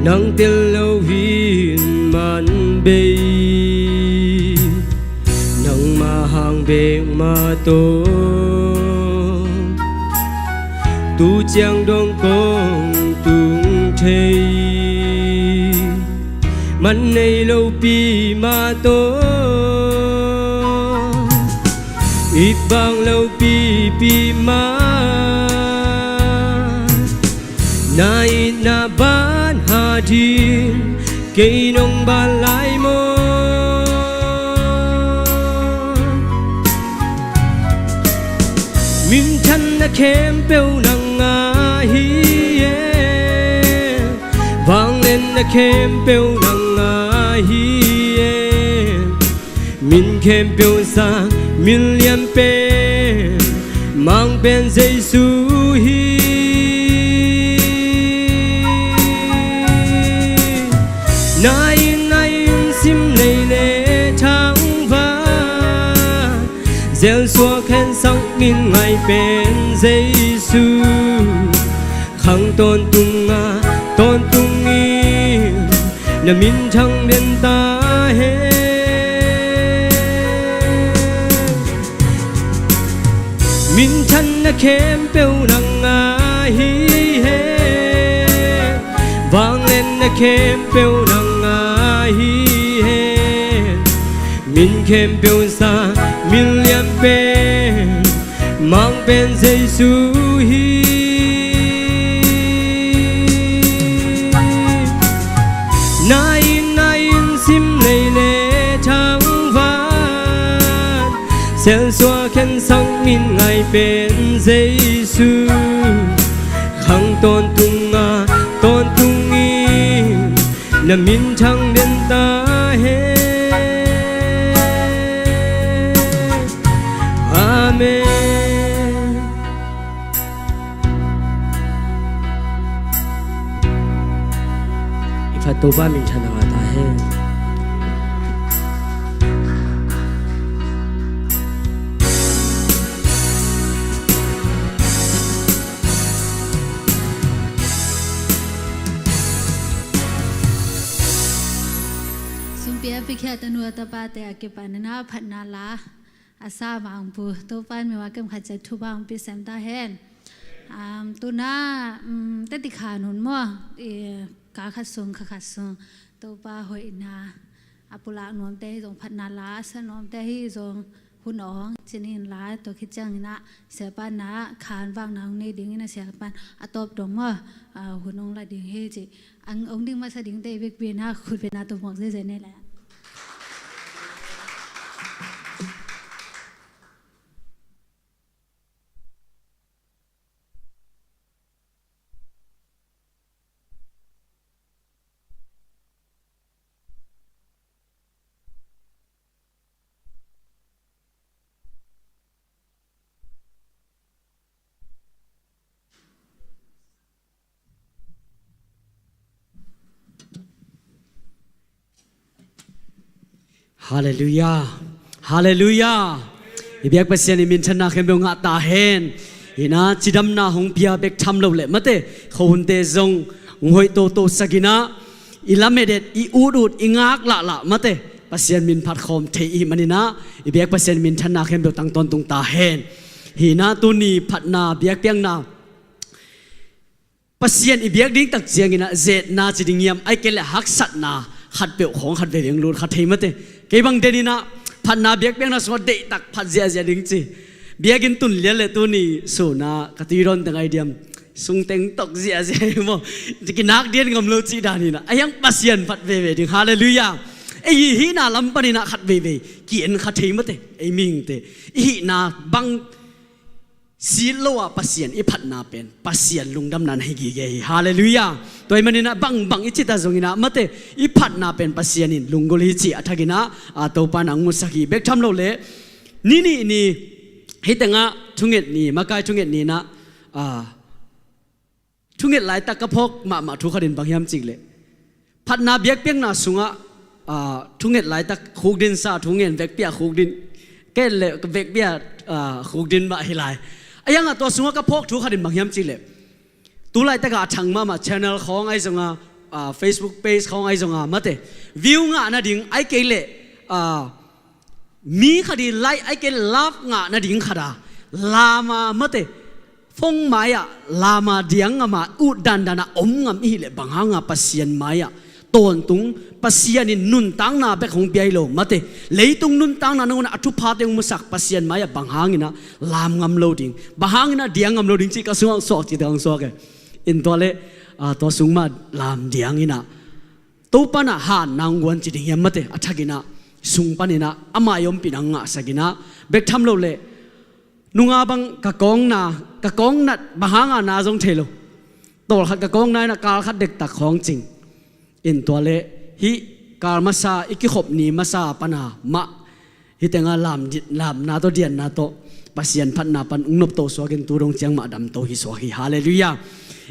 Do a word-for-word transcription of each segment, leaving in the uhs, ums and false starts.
Nang tel lo hi in man bei, nangmah hang bek mah tawh tu ciang dong kong tung thei. Man nei lopi mah tawh i bang lopipi mah, na itna ban ha ding kei nong ban lai maw? Minthanna khempeuh nang a hi e, vangliatna khempeuh nang a hi e. Min khempeuh sang min lian pen, mang pen Jesu hi. Na inn, na inn sim lei le thangvan, zelsuak hen sang min ngai pen Jesu. Khang tawntung a tawntung in na minthang den ta hen. Minthanna khempeuh nang a hi hen, vangliatna khempeuh nang a hi hen. Min khempeuh sang min lian pen, mang pen Jesu hi. Na inn, na inn sim lei le thangvan, zelsuak hen sang min ngai pen Jesu. Khang tawntung a tawntung in na minthang den ta hen. Amen. I phat Topa minthanna ngah ta hen. Sumpi a piakhiat a nu a tapate a kipanin a phatna la a sa vangpu Topa in mi a kem khat ciat thupha hong pia sem ta hen. Um, tuna, um, teti khan hun maw, i, ka khat sung, kha khat sung Topa hoihna a pulak nuamte hi zong, phatna la a sa nuamte hi zong, hun awng cinin la, tua khit ciangin ah siapa in ah khan vakna hong nei dingin ah siapa in a tawp dong maw, ah, hun hong la ding hi ci. Ang hong ding masa dingte i vekpi in ah khut beng na tua muak zeizei nei le. Halleluiah. Halleluiah. I biak Pasian i minthanna khempeuh ngah ta hen. Hi in ah cidamna hong pia bek tham lo leh mate, khuahunte zong hong hoih toto sak in ah, i lamet et, i utut, i ngak lahlah mate, Pasian min phat khawm thei i hih manin ah, i biak Pasian i minthanna khempeuh tang tawntung ta hen. Hi in ah tuni phatna biakpiakna Pasian i biak ding tak ciangin ah, zetna ci ding hiam, ahih kei leh haksatna khatpeuh khawng khat veve hong lut kha thei mate. Kei bang den in ah, phatna biakpiakna sungah deihtak phat ziahziah ding ci. Biakinn tun lian leh tuni sun ah ka tui dawn teng ai diam, sung teng tok ziahziah hi maw. Kinak dian ngam lo cih dan in ah, a hiang Pasian phat veve ding. Halleluiah. Ei i hihna lam panin ah khat veve ki-en kha thei mate, ei mihingte. I hihna bang sit lo a Pasian i phatna pen Pasian lungdamna na hi gige hi. Halleluiah. Tua ahih manin ah bangbang i cih ta zongin ah mate, i phatna pen Pasian in lunggulh hi cih a thakin ah, a, Topa in hong musak hi. Bek tham lo leh, ni nih ni, hih tengah thunget ni, makai thunget ni in ah, a, thunget laitak ka phawk mahmah thu khat in bang hiam cih leh, phatna biakpiakna sungah, aa, thunget laitak khukdin sa thu ngen, vekpi ah khukdin, ken leh vekpi ah, aa, khukdin mah hi lai. A hiang ah tua sungah ka phawk thu khat in bang hiam cih leh, tu laitak ah a thang mahmah channel khawng ahi zongin ah, ah, Facebook page khawng ahi zonga mate, view ngah nading ahi kei leh, ah, mi khat i like ahi kei leh love ngah nading khat a, lam a mate, phone mai-ah lam a diang ngam a, ut dandan a om ngam i hih leh bang hanga Pasian mai-ah tawntung, Pasian in nuntakna bek hong pia hi lo mate, leitung nuntakna nangawn a thuphate hong musak Pasian mai-ah bang hangin a lam ngam lo ding, bang hangin a diang ngam lo ding cih ka sungah hong suak, cih teh hong suak e. In tua leh, ah, tua sung mah lam diang in a, Topa in a hanna hong guan ci ding hiam mate, a thak in a, sung panin a, ama i ompihna hong ngahsak in a, bek tham lo leh, nunga bang ka kawng na, ka kawng nat bang hanga na zong thei lo. Tawlkhat ka kawng na in a, kal khat dektak khawng cing. In tua leh, hih kal masa, i kikhop ni masa pana mah, hih tenga lam di-, lamna tawh, dianna tawh, Pasian phatna pan hong nopto suakin tu dong ciang mah damto hi suak hi. Halleluiah.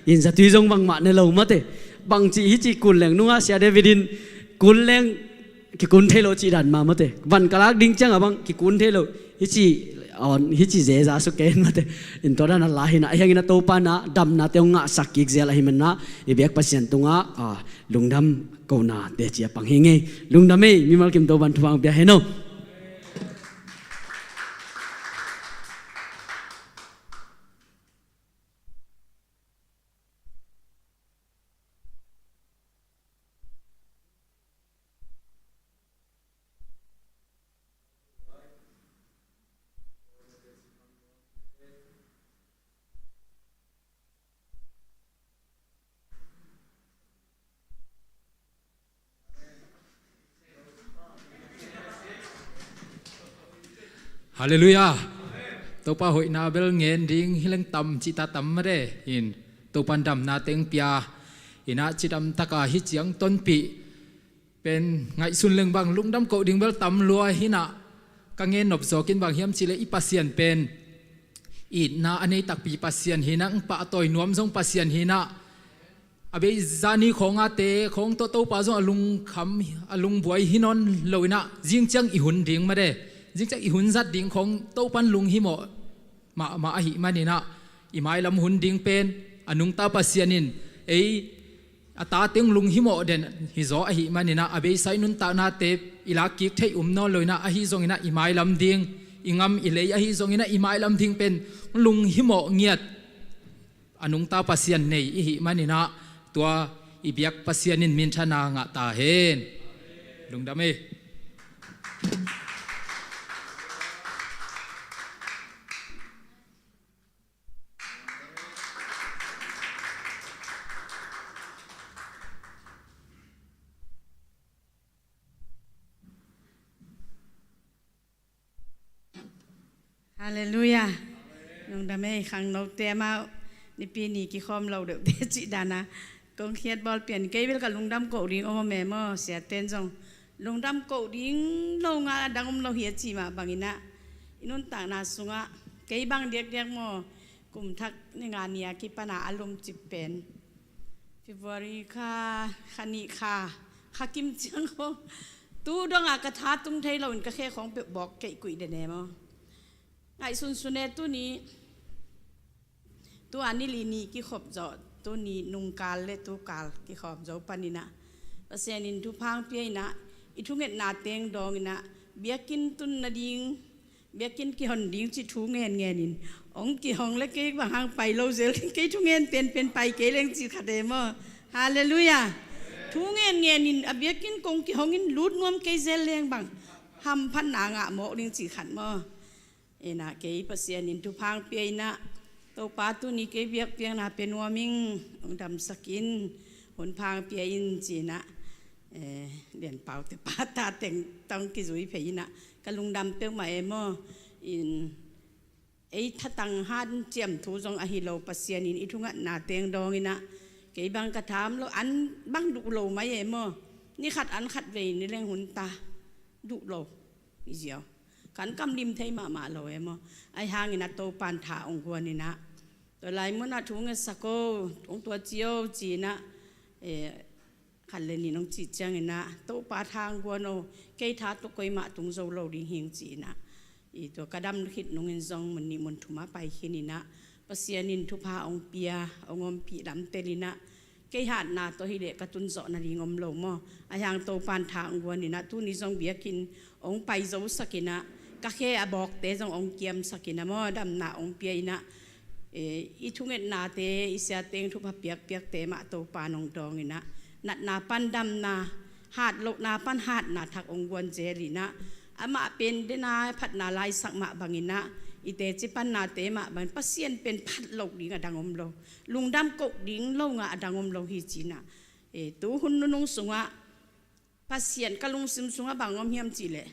In zatui zong bangmah ne lo mate. Bangci hih ci kun leng, nunga Sia David in kun leng kikun thei lo cih dan mah mate. Van ka lak ding cianga bang kikun thei lo. Hih ci, on, hih ci zeza suk kei in mate. In tua dan a la hi in a, ahi hangin a Topa in a damnate hong ngahsak kik zel ahi manin a, i biak Pasian tungah, ah, lungdam kohna teci a pang hi ing ei. Lungdam ei, mimal kim Topa in thupha hong pia hen aw. Halleluiah. Topa hoihna bel ngen ding hi leng tam cihta tam mate. In Topa in damna teng pia in a, cidam taka hih ciang tonpih pen ngaihsun leng bang lungdam koh ding bel tam lua hi in a, ka ngen nop zawkin bang hiam cih leh i Pasian pen itna a nei takpi Pasian hi in a, hong pahtawi nuam zong Pasian hi in a, a bei zani khawng a te khawng tawh Topa zong a lungkham, a lungbuai hi nawn lo in a, zing ciang i hun ding mate, zing ciang i hun zat ding khawng Topa in lunghimawh mahmah ahih manin a, i mailam hun ding pen a nungta Pasian in ei a tate hong lunghimawh den hizaw ahih manin a, a beisa i nuntaknate i lak kik theih um nawn lo in a, ahi zongin a i mailam ding, i gam i lei ahi zongin a i mailam ding pen lunghimawh ngiat a nungta Pasian nei i hih manin a, tua i biak Pasian in minthanna ngah ta hen. Lungdam ei. Halleluiah. Lungdam ei, khangnote amau Nipi ni kikhawm lo deuhte cih dan a kong khiat bawl pian, kei bel ka lungdam koh ding om om e maw, siate'n zong lungdam koh ding lo ngal a dang om lo hi a ci mah bangin a, i nuntakna sungah kei bang diakdiak maw, kum thak ni nga ni a kipan a a lumcip pen February kha, kha nih kha, kha kim ciang khawng tu dong a ka tha tung thei lo in ka khe khawng peuh bawk keih kuih den e maw. Ngaihsun sun e tuni, tu a ni li ni kikhop zawh, tuni nungkal le tukal kikhawm zo panin a, Pasian in thupha hong pia in a, i thungetna teng dawng in a, biakinn tun nading, biakinn kihon ding cih thu ngen ngen in, hong kihong le kei bang hang pai lo zel, kei thungen penpen pai kei leng cih khat e maw. Halleluiah. Thu ngen ngen in a biakinn kong kihong in lut nuam kei zel leng bang hamphatna ngah mawk ding cih khat maw. In a, kei Pasian in thupha hong pia in a, Topa tuni kei biakpiakna pia nuam ing, hong damsak in, hun pha hong pia in ci in a, eh, Lian Pau te pa ta teng tawh kizui phei in a, ka lungdam peuhmah e maw. In, ei thatang hanciam thu zong ahi lo, Pasian in i thungetna teng dawng in a, kei bang ka tha om lo, an bang duh lo mai e maw. Ni khat an khat vei ni leng hun ta, duh lo i ziau. Kan kam lim thei mahmah lo e maw. Ahi hangin a Topa in tha hong guan in a, tua lai mun a thu ngetsak o, hong tua ci o ci in a, eh, khat le nih in hong cih ciangin a, Topa tha hong guan o, kei tha tawh koimah tung zo lo ding hi ing ci in a, i tua ka dam khit nungin zong mun nih mun thum a pai khin in a, Pasian in thupha hong pia, hong ompih lam tel in a, Kei hatna tawh hileh ka tunzawh nading om lo maw. Ahi hang Topan tha hong guan inah, tuni zong biakinn hong pai zosak inah, ka khe a bawkte zong hong kiamsak inah maw, damna hong pia inah, eh, i thungetnate, i siateng thupha piakpiakte mah Topan hong dawng inah, natna pan damna, hatlohna pan hatna thak hong guan zel inah, amah pen dena phatna laisak mah bang inah, i teci pannate mah bang, Pasian pen phat loh ding a dang om lo, lungdam koh ding lo nga a dang om lo hi ci inah. Eh, tu hun nunung sungah Pasian ka lungsim sungah bang om hiam cihleh,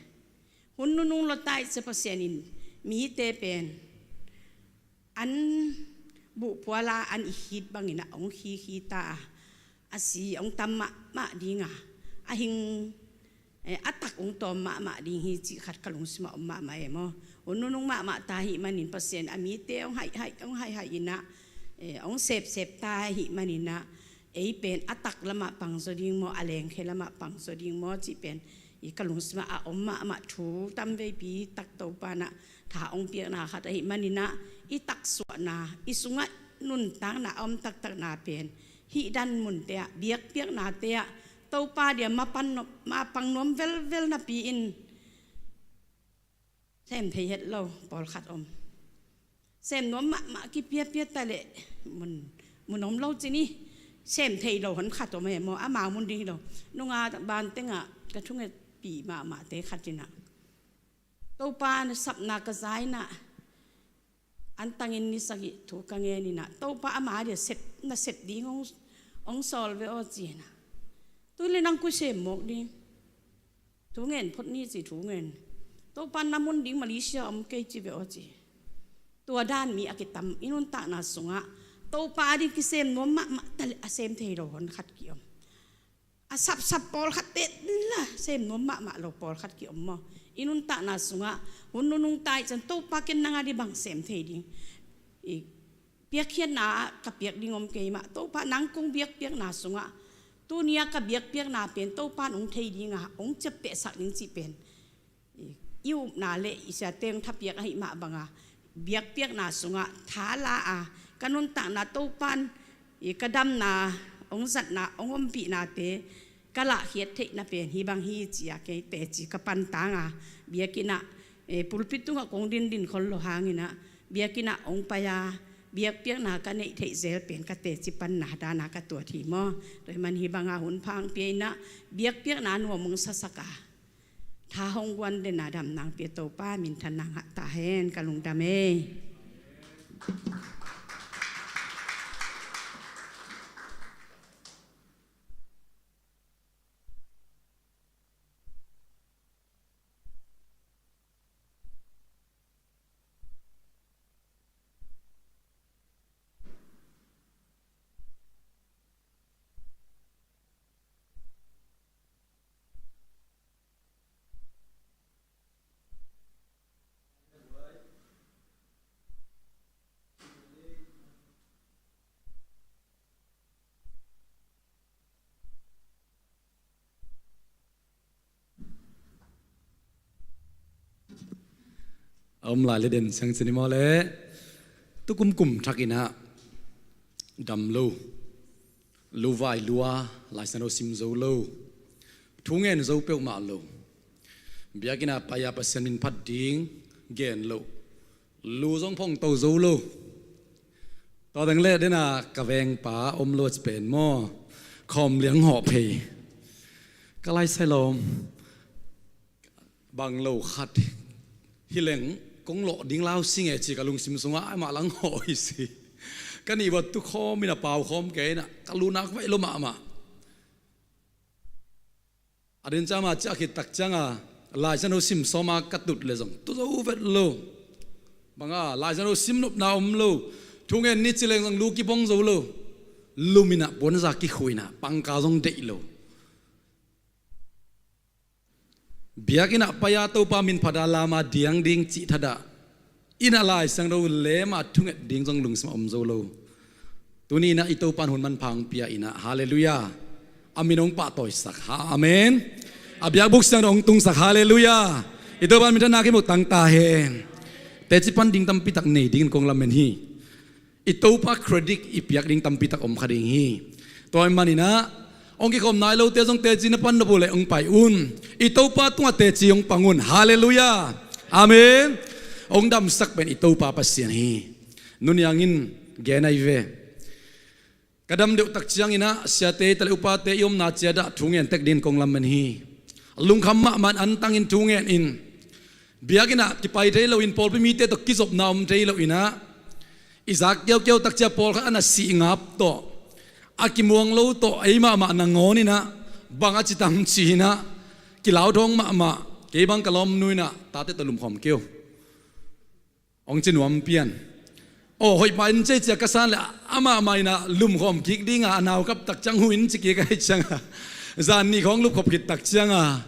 hun nunung lawtaih cia Pasian in mite pen an buhphuala an i khit bangin ah hong khikhita a, a si hong tam mahmah dinga, a hing, eh, a tak hong tawm mahmah ding hi cih khat ka lungsimah om mahmah e maw. Hun nunung mahmah ta ahih manin Pasian a mite hong haihhaih, hong haihhaih inah, eh, hong sepsep ta ahih maninah, ei pen a tak lamah pangzaw ding maw, a lengkhe lamah pangzaw ding maw cih pen i ka lungsimah a om mahmah thu tam veipi tak Topa nah tha hong piakna khat ahih maninah, i taksuahna, i sungah nuntakna a om taktakna pen hih dan munte ah, biakpiaknate ah Topa dia mapan, mapang nuam velvel napi in sem thei het lo pawlkhat om. Sem nuam mahmah kipiapia ta leh mun, mun om lo ci ni. Sem thei lo hon khat om e maw, amau mun ding hi lo. Nunga ban tengah ka thungetpih mahmahte khat inah, Topa na sapna ka za inah, an tangin ni sagih thu ka ngen inah, Topa ama dia sep, na sep ding hong, hong sawl ve aw ci inah. Tu le nang koi sem mawk ding? Thu ngen phot ni ci thu ngen. Topa na mun ding Malaysia om kei ci ve aw ci. Tua dan mi a kitam i nuntakna sungah Topa a ding kisem nuam mahmah ta leh a sem thei lo hon khat ki-om. A sapsap pawlkhat te la sem nuam mahmah lo pawlkhat ki-om maw. I nuntakna sungah hun nunung tai cian Topa ken nang a ding bang sem thei ding. I piakkhiatna ah ka piak ding om kei mah, Topa nang kong biakpiakna sungah tuni a ka biakpiakna pen Topa in hong thei dinga hong ciaptehsak ding cih pen i, i upna le i siateng thapiak ahih mah banga biakpiakna sungah tha la a, ka nuntakna Topa in i ka damna, hong zatna, hong ompihnate ka lahkhiat theihna pen hih bang hi ci-a kei teci ka pantanga, biakinn ah, eh, pulpit tungah kong dindin khol lo hanginah, biakinn ah hong pai-a biakpiakna ka neih theih zel pen ka teci panna dana ka tuat hi maw. Tua hi man hih banga hun pha hong pia inah, biakpiakna nuam hong sasak a, tha hong guan dena damna hong pia Topa minthanna ngah ta hen. Ka lungdam e. A om lai le den siang cin i maw le. Tukum kum thak inah dam lo, luvai lua, Lai Siangtho sim zo lo, thu ngen zo peuhmah lo, biakinn ah pai-a Pasian min phat ding gen lo, lu zong phong to zo lo. Tua dang le dena ka vengpa om lo a ci pen maw, khawm liang hawh phei. Ka lai sai lawm bang lo khat hi leng kong lawh ding lau sing e ci ka lungsim sungah ai mah lang hawh hi si. Ka nih bawt tu khawm inah pau khawm kei inah ka lunak vaih lo mahmah. A din ciang mah ciah khit tak cianga Lai Siangtho sim sawma ka tut le zong tu zo vet lo. Banga Lai Siangtho sim nopna om lo. Thu ngen ni ci leng zong lu kibong zo lo. Lum inah puanza kikhu inah pangka zong deih lo. Biakinn ah pai-a Topa min phat a lama diang ding cih thadah inah Lai Siangtho lema thunget ding zong lungsim a om zo lo. Tuni inah i Topa in hun manpha hong pia inah, halleluiah, a min hong pahtawisak. Ha, amen. A biakbuk siang hong tungsak. Halleluiah. I Topa in minthanna kimu tang ta hen. Teci pan ding tampitak nei dingin kong lamen hi. I Topa credit i piak ding tampitak om kha ding hi. Tua ahih maninah hong kikhawm nai lote zong teci na pan nop uh leh hong pai un. I Topa tungah teci hong pang un. Halleluiah. Amen. Hong damsak pen i Topa Pasian hi. Nuniang in gen ahi ve. Ka dam deuh tak cianginah siate, tale upate i omna ciatah thu ngen tek dingin kong lamen hi. Lungkham mahmah in antangin thu ngen in. Biakinnah kipai thei loin, pawlpi mite tawh kizopna om thei loinah, i zak kiaukiau tak ciang pawlkhat a na sih ngap tawh, a kimuang lo tawh, ei mahmah nangawninah bang a ci tam ci-inah, kilau thawng mahmah, kei bang ka lawmnu inah tate tawh lumkhawm kei uh, hong ci nuam pian. Aw, hoih pah in cei cia ka san le amah mah inah lumkhawm kik dinga, a naukap tak ciang hu in ci kik ahih cianga, zan nih khawng lupkhop khit tak cianga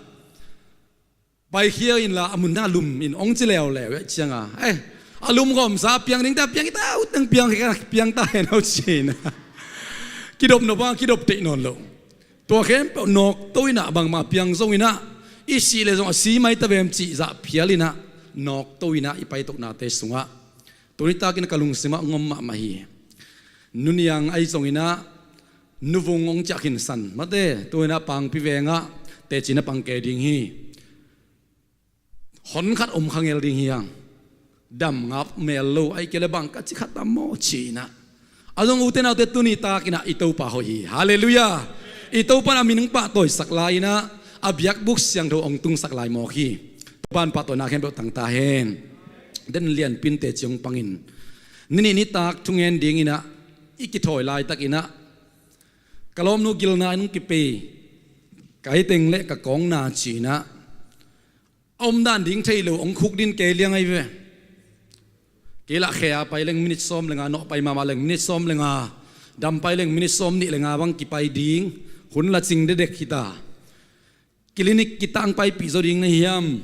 paikhia inla, a mun dang a lum in hong ci leuleu ahih cianga, eh, a lumkhawmsa a piang dingte a piang hita, ut dang piang, piang ta hen, au ci-inah kidop nop a kidop theih nawn lo. Tua khempeuh nawkto inah, bangmah a piang zonginah, i sih leh zong a si mai ta vem cih zah phialinah, nawkto inah i paitoknate sungah tuni takin ka lungsimah hong om mahmah hi. Nuniang ahi zonginah, nuvung hong ciah khinsan mate, tu inah Pangpi vengah teci na pang kei ding hi. Hon khat om kha ngel ding hi hang. Dam ngap mel lo, ahih kei leh bang ka ci kha tam maw ci-inah. A zong ute naute, tuni takinah i Topa hoih hi. Halleluiah. I Topa in a min hong pahtawisak lai-inah, a biakbuk siangtho hong tungsak lai mawk hi. Topa in pahtawina khempeuh tang ta hen. Den lianpi in teci hong pangin, ninih nitak thungen dinginah i kithawi laitakinah, ka lawmnu gilna in hong kipei, ka hiteng le ka kawngna ci-inah, a omdan ding thei lo hong khukdin kei liang ahi ve. Kei lah khe a pai leng minit sawm le nga, nawh pai mahmah leng minit sawm le nga, dam pai leng minit sawm nih le nga bang kipai ding. Hun la cing dedek hita. Clinic kitang paipih zaw ding na hiam?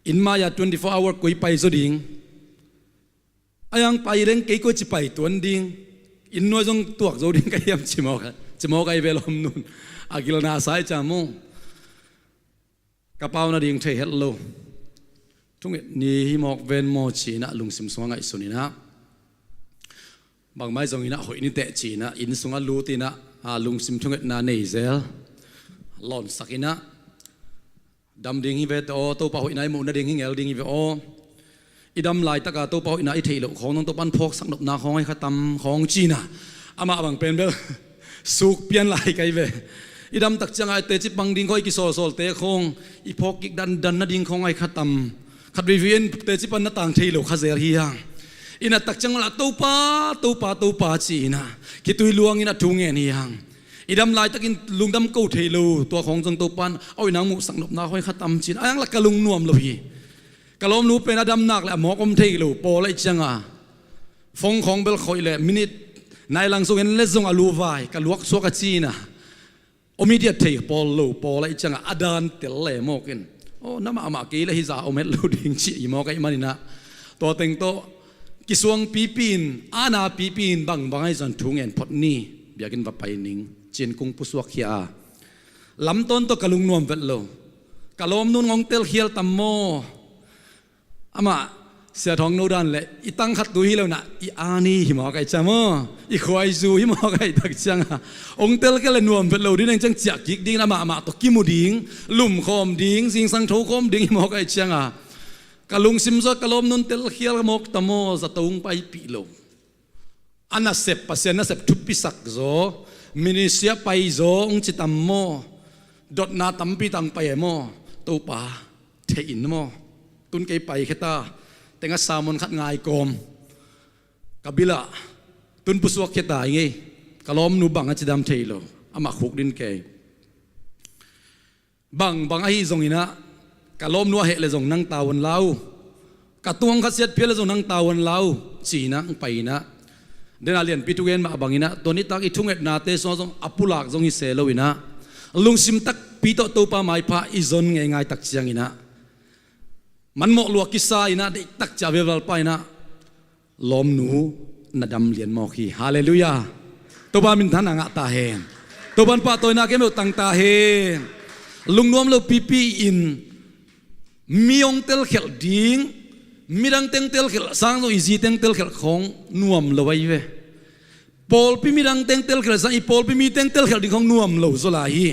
Inn mai-a twenty four hour koi pai zaw ding? A yang pai leng kei koi ci pai tuan ding? Inn nuai zong tuak zo ding ka hiam ci mawk a, ci mawk ahi ve lawmnun. A gilna sa ahih ciang maw, ka pau nading thei het lo. Thunget ni hi mawk ven maw ci-inah lungsim sungah ngaihsun inah, bangmah ahi zonginah hoih ni teh ci-inah inn sungah lut inah, a, lungsim thungetna nei zel. Lawnsak inah, dam ding hi ve teh aw, Topa hoihna i muh nading hi ngel ding hi ve aw. I dam laitaka Topa hoihna i theih loh khawng zong Topa in phawksak nopna khawng ahi kha tam khawng ci-inah, amah bang pen bel suk pian lai ka hi ve. I dam tak cianga i teci pang ding khawng, i kisawlsawlte khawng, i phawk kik dandan nading khawng ahi kha tam. Khat veivei in teci pan na tang thei lo kha zel hi hang. I nat tak ciang malah Topa, Topa, Topa ci-inah khitui luangin a thu ngen hi hang. I dam laitakin lungdam ko thei lo, tua khawng zong Topa in a hoihna hong muhsak nopna khawng ahi kha tam ci-inah, a yang lah ka lungnuam lo hi. Ka lawmnu pen a dam nak le a mawk om thei lo pawl ahih cianga, phone khawng bel khoih le minit nai lang sung en le zong a luvai ka luaksuak a ci-inah, om i diat thei pawl lo pawl ahih cianga a dan tel le mawk in, aw, na mahmah kei le hizah om het lo ding ci-in mawk ahih maninah, tua teng tawh kisuang pipi-in, ana pipi-in bangbang ahi zong thu ngen phot ni, biakinn va pai ning ci-in kong pusuakkhia a, lamtawn tawh ka lungnuam vet lo. Ka lawmnun hong telkhial tam maw? Amah, Sia Thawng no dan le i tang khat tu hi lo inah, i ani hi mawk ahih ciang maw, i khuaizu hi mawk ahih tak cianga, hong telkhial le nuam vet lo ding neng ciang ciah kik dingin amah mah tawh kimu ding, lumkhawm ding, zingsang thokhawm ding hi mawk ahih cianga, ka lungsim zaw ka lawmnun telkhial mawk ta maw, zato hong paipih lo. A nasep, Pasian nasep thupisak zaw, ministry a pai zaw hong ci tam maw? Dotna tampi tang pai e maw? Topa, thei in maw? Tun kei paikhia ta, teng a sermon khat ngaikawm ka bilah tun pusuakkhia ta i ngei. Ka lawmnu bang a cidam thei lo, amah khukdin kei. Bangbang ahi zonginah, ka lawmnu a heh le zong nang tavuan lau, ka tung hong khasiat phial le zong nang tavuan lau, ci-inah hong pai inah, dena lianpi thugen mah banginah tua nitak i thungetnate sungah zong a pulak zong hi se loinah, lungsim takpi tawh Topa maipha i zon ngeingai tak cianginah, manmawh luak kisa inah, deihtak ciah velvalpa inah, lawmnu na dam lian mawk hi. Halleluiah. Topa minthanna ngah ta hen. Topa in pahtawina kei meuh tang ta hen. Lungnuam lo pipi-in mi hong telkhialh ding, midang teng telkhialh sang zong i zi teng telkhialh khawng nuam lo ahi ve. Pawlpi midang teng telkhial sang i pawlpi mi teng telkhial ding khong nuam lo zaw lai hi.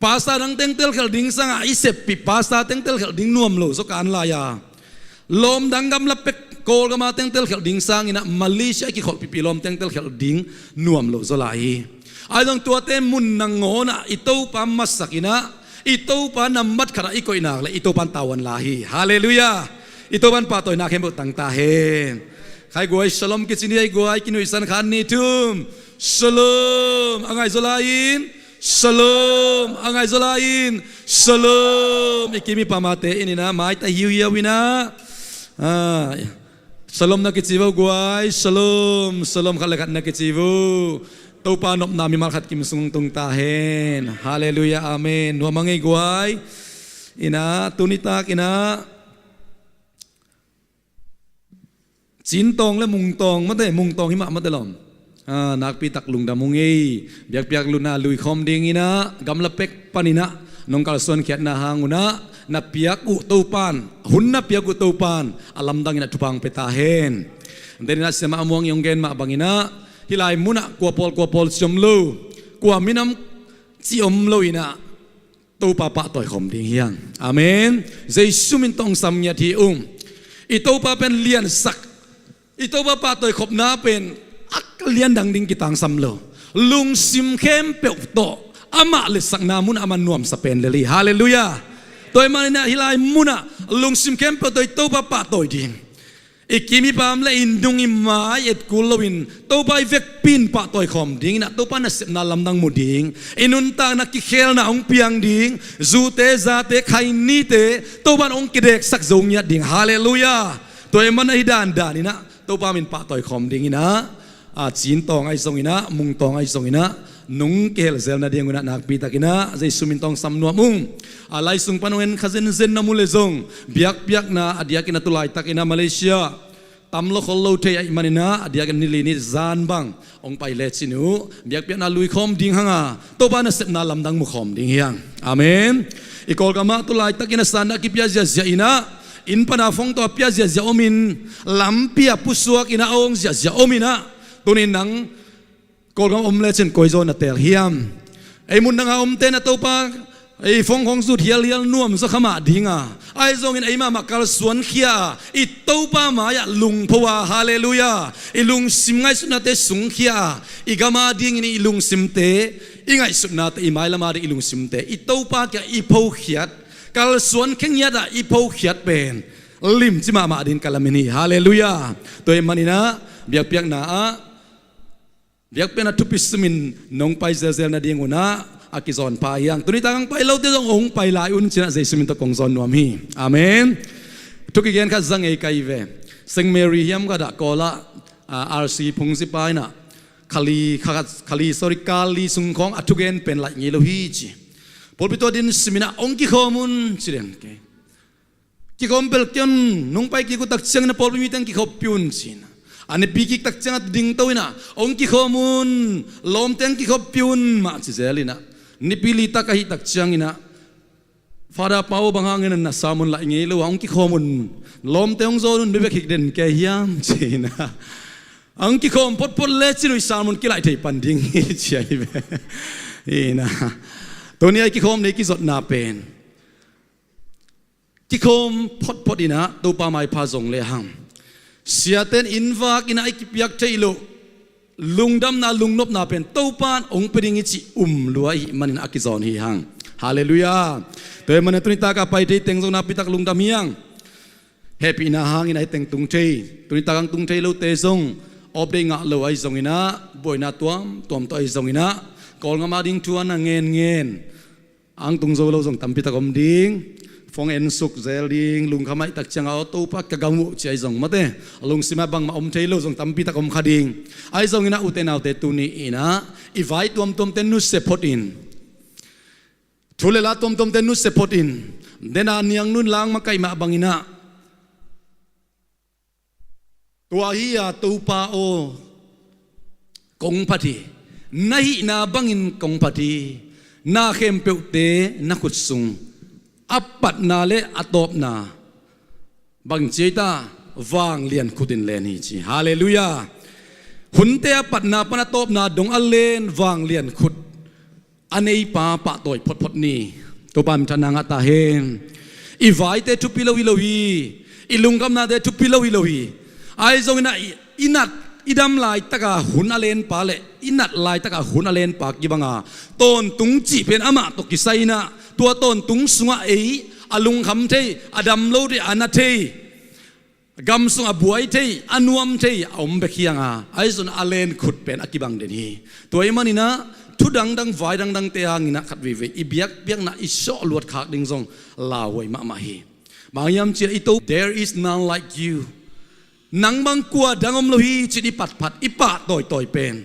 Pastor dang teng telkhial ding sangah i seppih pastor teng telkhial ding nuam lo zaw kan lai a. Lawm dang gamla pek Kawlgama teng telkhial ding sanginah Malaysia i kikholhpihpih lawm teng telkhial ding nuam lo zaw lai hi. Ahi zong tuate mun nangawnah i Topa masakinah i Topa nambat khatah i koihnak le i Topan tauan lai hi. Halleluiah. I Topan pahtawinak khempeuh tang ta hen. Khai guai shalom kici ni ei guai kinuihsan khan ni thum. Shalom a ngai zaw lai-in. Shalom a ngai zaw lai-in. Shalom i kimi pamate inina maita hiuhiau ina. Shalom na kici vo guai. Shalom shalom khat le khat na kici vo. Topa nopna mimal khat kim sung tung ta hen. Halleluiah amen. Nuam a ngei guai. Ina tunitak ina Cintawng le Mungtawng mate, Mungtawng himah mate lawm. Nakpitak lungdam ung ei. Biakpiak luna luikhawm dinginah gamla pek paninah nong kalsuan khiatna hangunah na piak uh Topan, hun na piak uh Topan a lamdanginah thupha hong pia ta hen. Deninah siamah a muang i hong gen mah banginah hih lai munah kua pawl kua pawl ci om lo, kua minam ci om loinah Topa pahtawi khawm ding hiang. Amen. Jesu min tawh hong sam ngiat hi ung. I Topa pen liansak, i Topa pahtawi khopna pen a lian dang ding kitangsam lo. Lungsim khempeuh tawh amah letsakna munah amah nuamsa pen lel hi. Halleluiah. Tua hi maninah hih lai munah lungsim khempeuh tawh i Topa pahtawi ding. I kim i pam le i nung i mai et kul loin Topa i vekpi in pahtawi khawm dinginah Topa nasepna lamdang mu ding, i nuntakna kikhelna hong piang ding, zute zate khainite Topa in hong kideksak zo ngiat ding. Halleluiah. Tua i man ahi dandaninah Topa min pahtawi khawm dinginah a Cintawng ahi zonginah Mungtawng ahi zonginah nung kihel zel nadingunah nakpitakinah Jesu min tawh hong sam nuam ung. A lai sung pan hong en kha zenzen na mu le zong biakpiakna a diakin a tulaitakinah Malaysia tam lo khol lo thei ahi maninah a diakin nili ni zan bang hong pai lecin uh biakpiakna luikhawm ding hanga Topa nasepna lamdang mukhawm ding hiang. Amen. I Kawlgamah tulaitakin a sanna a kipia ziazia inah inn pana fong tawh a pia ziazia omin lampi a pusuak inah a awng ziazia ominah tunin nang Kawlgam om lecin koizaw na teel hiam? Ei mun danga omte na Topa ei fong khong zut hialhial nuam zaw kha mah dinga ahi zongin ei mahmah kalsuan khia a i Topa mai-ah lungpho a halleluiah i lungsim ngaihsutnate sungkhia a i gama dingin i lungsimte i ngaihsutnate i mailama ding i lungsimte i Topa kiangah i phokhiat kalsuan khengiatah i phokhiat pen limci mahmah dingin ka lamin hi. Halleluiah. Tua hi maninah biakpiakna ah biakpiakna thupi simin nong pai zelzel nadingunah a kizawn pha hiang. Tunitak hong pai lote zong hong pai lai un cinah Jesu min tawh kong zawn nuam hi. Amen. Thu kigen khat za ngei ka hi ve. Saint Mary hiam khatah Kawlah RC phungzipa inah khali khat khali sorry kali sungkhawng a thugen pen laih ngei lo hi ci. Pawlpi tua din siminah hong kikhawm un ci den kei. Kikhawm pelh kei un. Nong pai kik uh takciangin a pawlpi mite hong kikhoppih un ci-inah a nipi kik takciangah dingto inah hong kikhawm un. Lawmte hong kikhoppih un mah ci zel inah nipi litak ahih takcianginah Father Pau bang hangin na sermon laih ngei lo a hong kikhawm un. Lawmte hong zawn un bebek hik den kei hiam ci-inah a hong kikhawm photphot lecin uh i sermon kilaih thei pan ding hi ci ahi ve. Inah tuni a i kikhawm nei kizotna pen kikhawm photphot inah Topa maipha zong le hang siaten innvak inah i kipiak theih loh lungdamna lungnopna pen Topa in hong pia ding hi cih um lua ahih manin a kizawn hi hang. Halleluiah. Tua hi manin tunitak a pai thei teng zong nakpitak lungdam hi hang. Hehpihna hangin ahi teng tung thei tunitak hang tung thei lote zong update ngah lo ahi zonginah buaina tuamtuam tawh ahi zonginah Kawlgam a ding thu a na ngenngen ang tung zo lo zong tampitak om ding. Phone ensuk zel ding lungkham ahih takciangah aw Topa ka gam uh ci ahi zong mate a lungsimah bangmah om thei lo zong tampitak om kha ding. Ahi zonginah ute naute tuni inah i vai tuamtuamte nusia photin thu le la tuamtuamte nusia photin dena niangnun lang makaih mah banginah tua hi-a Topa aw kong phat hi. Na hihna bangin kong phat hi. Na khempeuhte na khut sung a patna le a tawpna bang ci ei ta vanglian khutin len hi ci. Halleluiah. Hunte a patna pan a tawpna dong a len vanglian khut a neipa pahtawi photphot ni. Topa minthanna ngah ta hen. I vaite thupi lo hi lo hi. I lungkhamnate thupi lo hi lo hi. Ahi zongin ah i, i nat i dam laitaka hun a lenpa le i nat laitaka hun a lenpa kibanga tawntung cih pen amah tawh kisai in ah tua tawntung sungah ei a lungkham thei, a dam lo thei, a na thei, gam sung a buai thei, a nuam thei a om bek hi hang a, ahi zongin a len khut pen a kibang den hi. Tua ahih manin ah thu dangdang, vai dangdangte hangin ah khat veivei i biakpiakna i sawh luat khak ding zong lauhuai mahmah hi. Bang hiam cih leh i To, there is none like you. Nang bang kua dang om lo hi cih i phatphat, i pahtawitawi pen.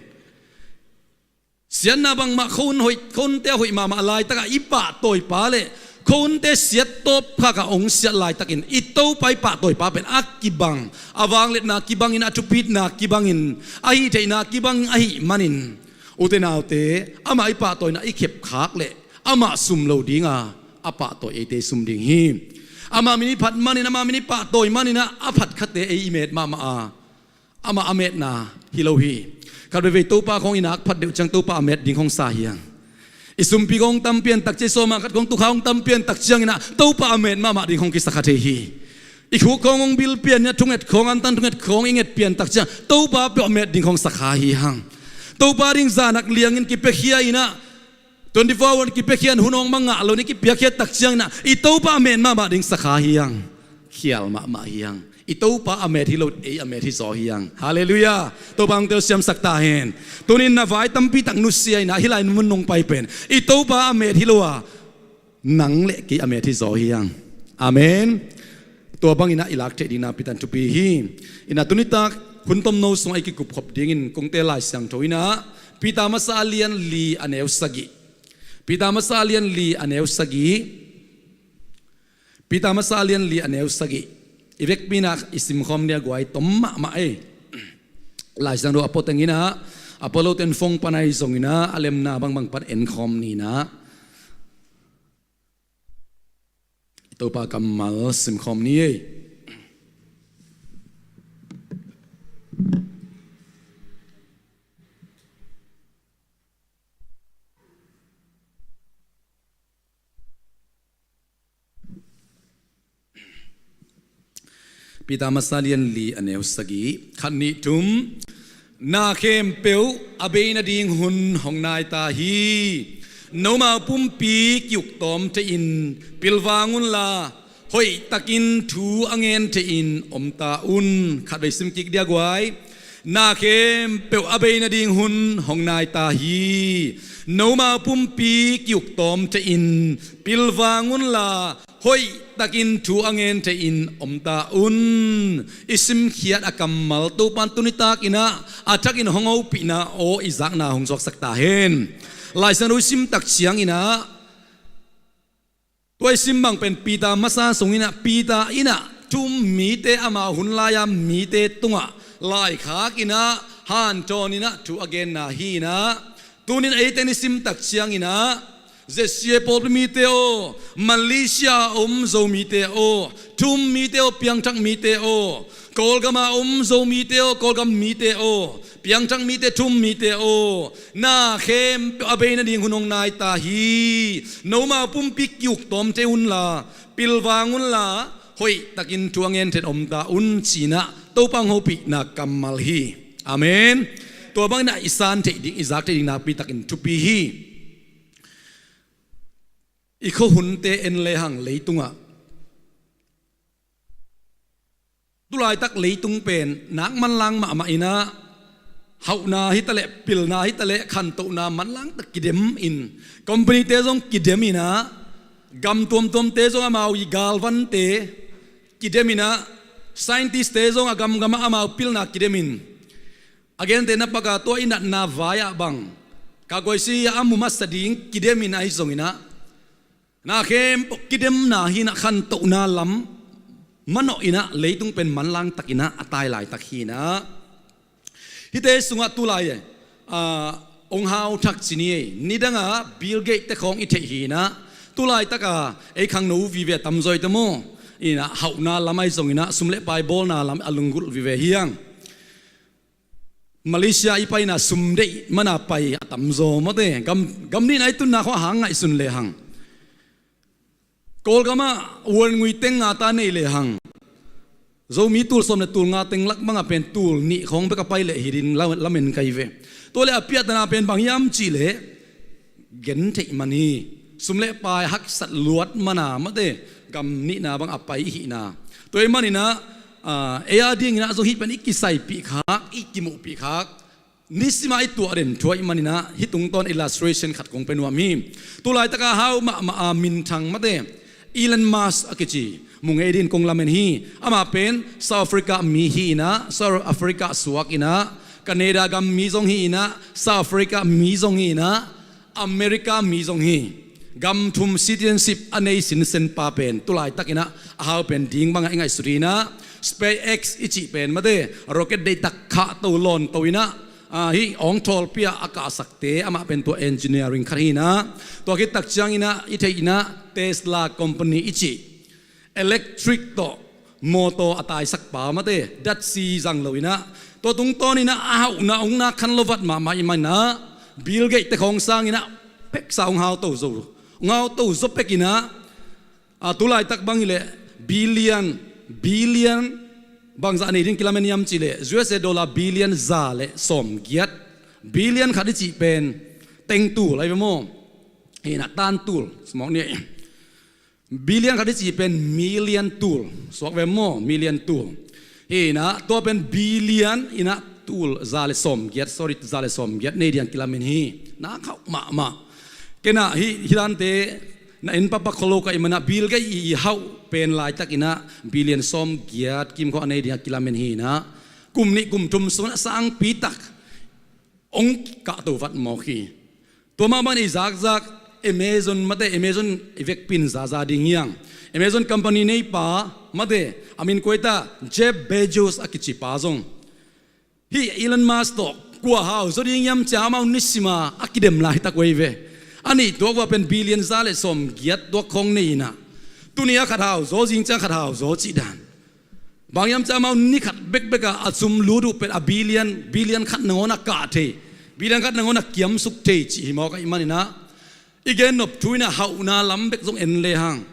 Siatna bangmah khon hoih, khonte a hoih mahmah laitakah i pahtawipa le khonte siat tawp khakah hong siat laitakin i Topa i pahtawipa pen a kibang, a vangliatna kibangin, a thupitna kibangin, a hihtheihna kibang ahih manin, ute naute, amah i pahtawina i khepkhak le amah sum lo dinga a pahtawi eite sum ding hi. Amah min i phat manin, amah min i pahtawi manin ah a phat khate ei i met mahmah a, amah a metna hi lo hi. Khat veivei Topa khawng i nak phat deuh ciang Topa a met ding khawng sa hi hang. I sumpi khawng tam pian tak ciang, i sawma khat khawng tukha khawng tam pian tak ciangin ah Topa a met mahmah ding khawng kisa kha thei hi. I khuk khawng hong bil pian in ah thunget khawng, antan thunget khawng i nget pian tak ciang Topa peuh a met ding khawng sa kha hi hang. Topa ding zan nak liangin kipiakhia in ah twenty-four hour kipiakhia in hun hong mangah lo ni, kipiakhia tak ciangin ah i Topa a met mahmah ding sa kha hi hang. Khial mahmah hi hang. I Topa a met hi lo, ei a met hi zaw hi hang. Halleluiah. Topa hong telsiamsak ta hen. Tunin na vai tampi tak nusia in ah hih lai mun nong pai pen i Topa a met hi lo a, nang le kei a met hi zaw hi hang. Amen. Tua bangin ah i lak theih ding nakpi takin thupi hi. In ah tuni tak hun tomno sungah i kikupkhop dingin kongte Lai Siangtho in ah Peter masa a lian li a neu sagih. Peter masa a lian li a neu sagih. Peter masa a lian li a neu sagih. I vekpi in ah i simkhawm ni a guai, tom mahmah ei. Lai Siangtho a pua teng in ah, a pua lo ten phone pan ahi zongin ah a lemna bangbang pan enkhawm ni in ah. Topa kammal simkhawm ni ei. Peter masa lian li a neu sagih, khat nih thum. Na khempeuh a bei nading hun hong nai ta hi. Nomau pumpi ki-uk tawm thei-in pilvang unla, hoihtakin thu a ngen thei-in om ta un. Khatvei sim kik dia guai. Na khempeuh a bei nading hun hong nai ta hi. Nomau pumpi ki-uk tawm thei-in pilvang unla, hoihtakin thu a ngen thei-in om ta un. I simkhiat a kammal Topa'n tuni takin ah a thakin hong hopihna aw i zakna hong zuaksak ta hen. Lai Siangtho i sim tak ciangin ah, tua i sim bang pen Peter masa sungin ah, Peter in ah thu-um mite, amau hun lai-a mite tungah laikhak in ah hanthawn in ah thu a genna hi in ah, tunin eite in i sim tak ciangin ah, Z C A pawlpi mite aw, Malaysia a om Zomite aw, thu-um mite aw, piangthak mite aw, Kawlgam a om Zomite aw, Kawlgam mite aw, piangthak mite, thu-um mite aw, na khempeuh a bei nading hun hong nai ta hi. Nomau pumpi ki-uk tawm thei unla, pilvang unla, hoihtakin thu a ngen thei-in om ta un, ci-in ah Topa hong hopihna kammal hi. Amen. Tua bangin ah i san theih ding, i zak theih ding nakpi takin thupi hi. I khuahunte en lehang leitungah, tulaitak leitung pen nak manlang mahmah in ah, hauhna hi taleh, pilna hi taleh, khantohna manlang tak kidem in, company-te zong kidem in ah, gam tuamtuamte zong amau i galvante kidem in ah, scientist-te zong a gamgamah amau pilna kidem in, a gente na pak a, tua i natna vai-ah bang, ka guaisi a mu masa ding kidem in ahi zongin ah, na khempeuh kidemna hi in ah, khantohna lam manawh in ah, leitung pen manlang takin ah a tai laitak hi in ah. Hihte sungah tulai, eh, ah, hong hau thak ci ni ei. Nidangah Bill Gates-te khawng i theih hi in ah, tulaitaka ei khangno vive a tamzaw i tam aw. In ah hauhna lam ahi zongin ah, sum le pai bawlna lam a lunggulh vive hi hang. Malaysia i paina sum deih mana pai a tamzaw mate, gam, gam nihna i tunna khawng a hang ngaihsun lehang, Kawlgamah world ngui teng nga ta nei lehang Zomi tul sawm le tul nga teng lak banga pen tul nih khawng bek a pai leh hi ding la, lamen kai ve. Tua le a piahtana pen bang hiam cihleh, gen theih man hi. Sum le pai haksat luat mana mate, gam nihna bang a pai i hihna. Tua i maninah, ah, ei a dinginah zong hih pen i kisaipih khak, i kimuhpih khak, nisima i tuah den thuah i maninah hih tungtawn illustration khat kong pe nuam hi. Tulaitaka hau mahmah a minthang mate, Elon Musk a kici, mu ngei din kong lamen hi. Amah pen South Africa mi hi inah, South Africa suak inah, Canada gam mi zong hi inah, South Africa mi zong hi inah, America mi zong hi. Gam thum citizenship a nei sinsen pa pen tulaitakinah a hau pen ding bangah i ngaihsut hi inah, SpaceX i cih pen mate, rocket deihtak khahto lawnto inah, ah, hih awngthawl pia a kahsakte, amah pen tua engineering khat hi inah, tua khittak cianginah i theih inah Tesla company i cih electric tawh motor a taisakpa mate, datsi zang lo inah, tua tungtawn inah a hauhna hong nak khan lo vat mahmah i maninah, Bill Gates te khawng sanginah peksa hong hauto zo, hong hauto zo pek inah, a, tulaitak bang hileh billion, billion bangzah nei ding kilamen hiam cihleh, U S A dollar billion za le sawmgiat. Billion khat i cih pen teng tul ahi ve maw? Hi inah tan tul, smok ni. Billion khat i cih pen million tul, suak ve maw, million tul. Hi inah tua pen billion inah tul za le sawmgiat, sorry, za le sawmgiat nei ding kilamen hi. Na khauh mahmah. Kenah hih, hih dante na en pakpak kholo ka i manah Bill Gates i, i hauh pen laitakinah billion sawmgiat kim khawng a nei ding kilamen hi inah, kum nih kum thum sunah sangpi tak hong kahto vat mawk hi. Tua mahmah i zakzak Amazon mate, Amazon i vekpi in zaza ding hiang. Amazon company neipa mate, a min kua hi ta, Jeff Bezos a kici pa zong, hih Elon Musk tawh kua hau zaw ding hiam cia amau nisima a kidem laitak uh ahi ve. A nih tuak uh a pen billion za le sawmgiat tuak khawng nei inah, tuni a khat hau zaw, zing ciang khat hau zaw cih dan. Bang hiam cia amau ni khat bekbek a, a sum lut uh pen a billion, billion khat nangawn a kah thei, billion khat nangawn a kiamsuk thei cih hi mawk ahih maninah, i gen nop thu inah hauhna lam bek zong en lehang,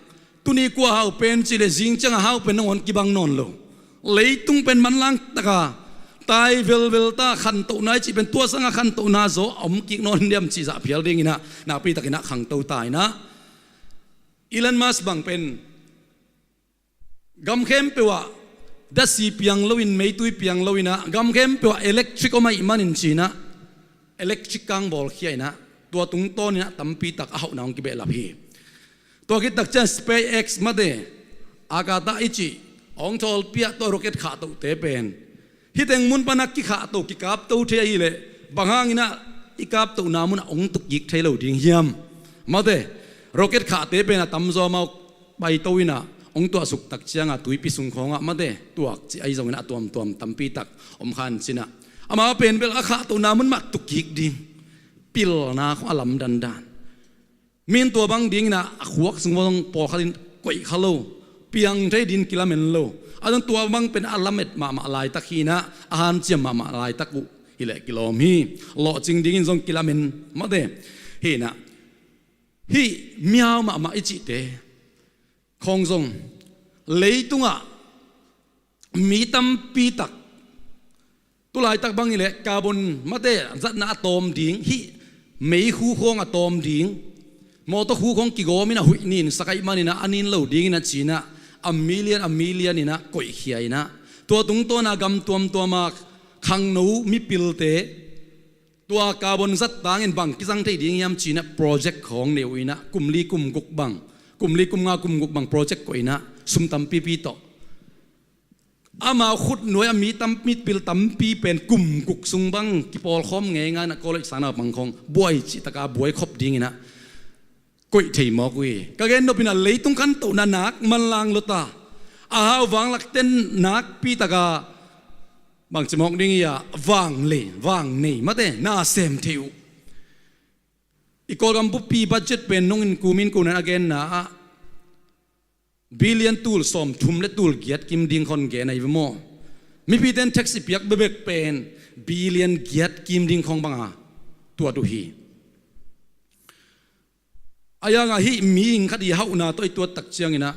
tuni kua hau pen cihleh zing ciang a hau pen nangawn kibang nawn lo. Leitung pen manlang taka tai velvel ta, khantohna i cih pen tua sanga khantohna zaw a om kik nawn diam cih zah phial dinginah nakpitakinah khangto ta inah, Elon Musk bang pen gam khempeuh ah datsi piang loin, meitui piang loinah, gam khempeuh ah electric om ahih manin cinah, electric kang bawlkhia inah, tua tungtawninah tampitak a hauhna hong kibehlap hi. Tua khittak ciang SpaceX mate, a kata i cih awngthawl piah tawh rocket khahtohte pen hih teng mun panah kikhahto, kikapto thei ahileh, bang hanginah i kaptohna munah hong tukik thei lo ding hiam? Mate, rocket khahte pen a tamzaw amau paito inah hong tuahsuk tak cianga tuipi sung khawngah mate, tuak cih ahi zonginah a tuamtuam tampitak om khan cinah, amau pen bel a khahtohna mun mah tukik ding, pilna khawng a lamdandan. Min tua bang dinginah a khuak sung bang pawlkhat in koih kha lo, piang thei din kilamen lo. A zong tua bang pen a lamet mahmah laitak hi inah, a hanciam mahmah laitak uh hileh kilawm hi. Lawhcing dingin zong kilamen mate. Hi inah, hih miau mahmah i cihte khawng zong leitungah mi tampitak, tulaitak bang hileh carbon mate zatna a tawm ding, hih meikhu khawng a tawm ding, mawtaw khu khawng kigawmin a huih nin sak ahih maninah a nin lo dinginah cinah, a million a million inah koihkhia inah, tua tungtawna gam tuamtuama khangno mipilte tua carbon zat tangin bang kizang thei ding hiam cinah project khawng nei uh inah, kum li kum guk bang, kum li kum nga kum guk bang project koih inah, sum tampipi tawh. Amau khutnuai a mi tam, mipil tampi pen kum guk sung bang kipawlkhawm ngeingai inah, college sang naupang khawng buai cihtaka buai khop dinginah koih thei mawk uh hi. Ka gen nopinah leitung khantohna nak manlang lota, a hau vanglakten nakpitaka bangci mawk ding hi a, vanglei vangnei mate na sem thei uh. I Kawlgam buppi budget pen nungin kumin kunan a genna ah billion tul sawmthum le tul giat kim ding khawng gen ahi ve maw? Mipite in tax i piak bekbek pen billion giat kim ding khawng banga tuat uh hi. A yanga hih mihing khat i hauhna tawh i tuat tak cianginah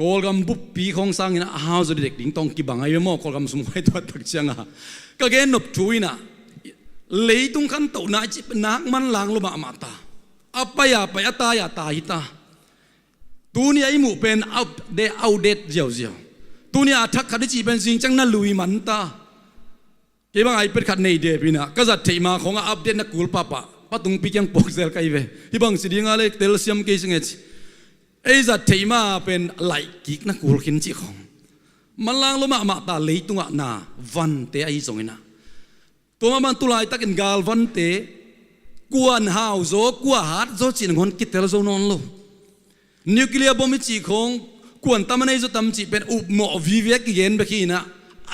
Kawlgam buppi khawng sanginah a hau zaw didek ding tawh kibang ahi ve maw, Kawlgam sum khawng i tuat tak cianga. Ka gen nop thu inah leitung khantohna i cih nak manlang lua mahmah ta. A pai a pai, a tai a tai hi ta. Tuni a i muh pen outdate, outdate ziauziau. Tuni a thak khat i cih pen zing ciang na lui man ta. Kei bang iPad khat nei dep inah ka zat theih ma khawngah update na kul pahpah, pa tungpi kiang puak zel ka hi ve. Hih bang si dinga le tel siam kei si nge ci. Ei zat theih ma pen laih kik na kul khin cih khawng. Manlang lua mahmah ta leitungah na vante ahi zonginah. Tua mahmah tulai takin galvante kuan hau zaw, kua hat zaw cih nangawn kitel zo nawn lo. Nuclear bomb i cih khawng, kuan tam a nei zaw tam cih pen upmawh vive a kigen bek hi inah,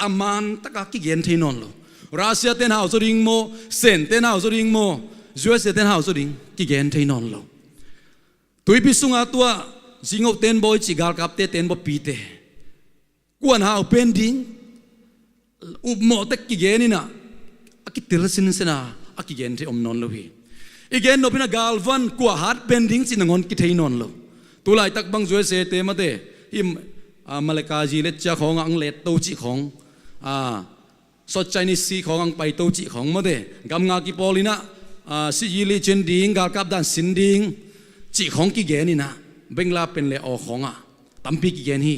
a man taka kigen thei nawn lo. Russia ten hau zaw ding maw, Sen ten hau zaw ding maw, U S A ten hau zaw ding kigen thei nawn lo. Tuipi sunga tua zingoh ten bawi cih galkapte ten bawpite kuan hau pen ding upmawh tek kigen inah, a kitel sinsena a kigen thei om nawn lo hi. I gen nop inah galvan kua hat pen ding cih nangawn kithei nawn lo. Tulaitak bang U S A te mate him, a, Malacca zi le cia khawngah ang let to cih khawng, a, South China Sea khawngah ang pai to cih khawng mate, gam nga kipawl inah, a, sih yi li cin ding, galkap dan sin ding cih khawng kigen inah, Bengla pen le aw khawngah tampi kigen hi.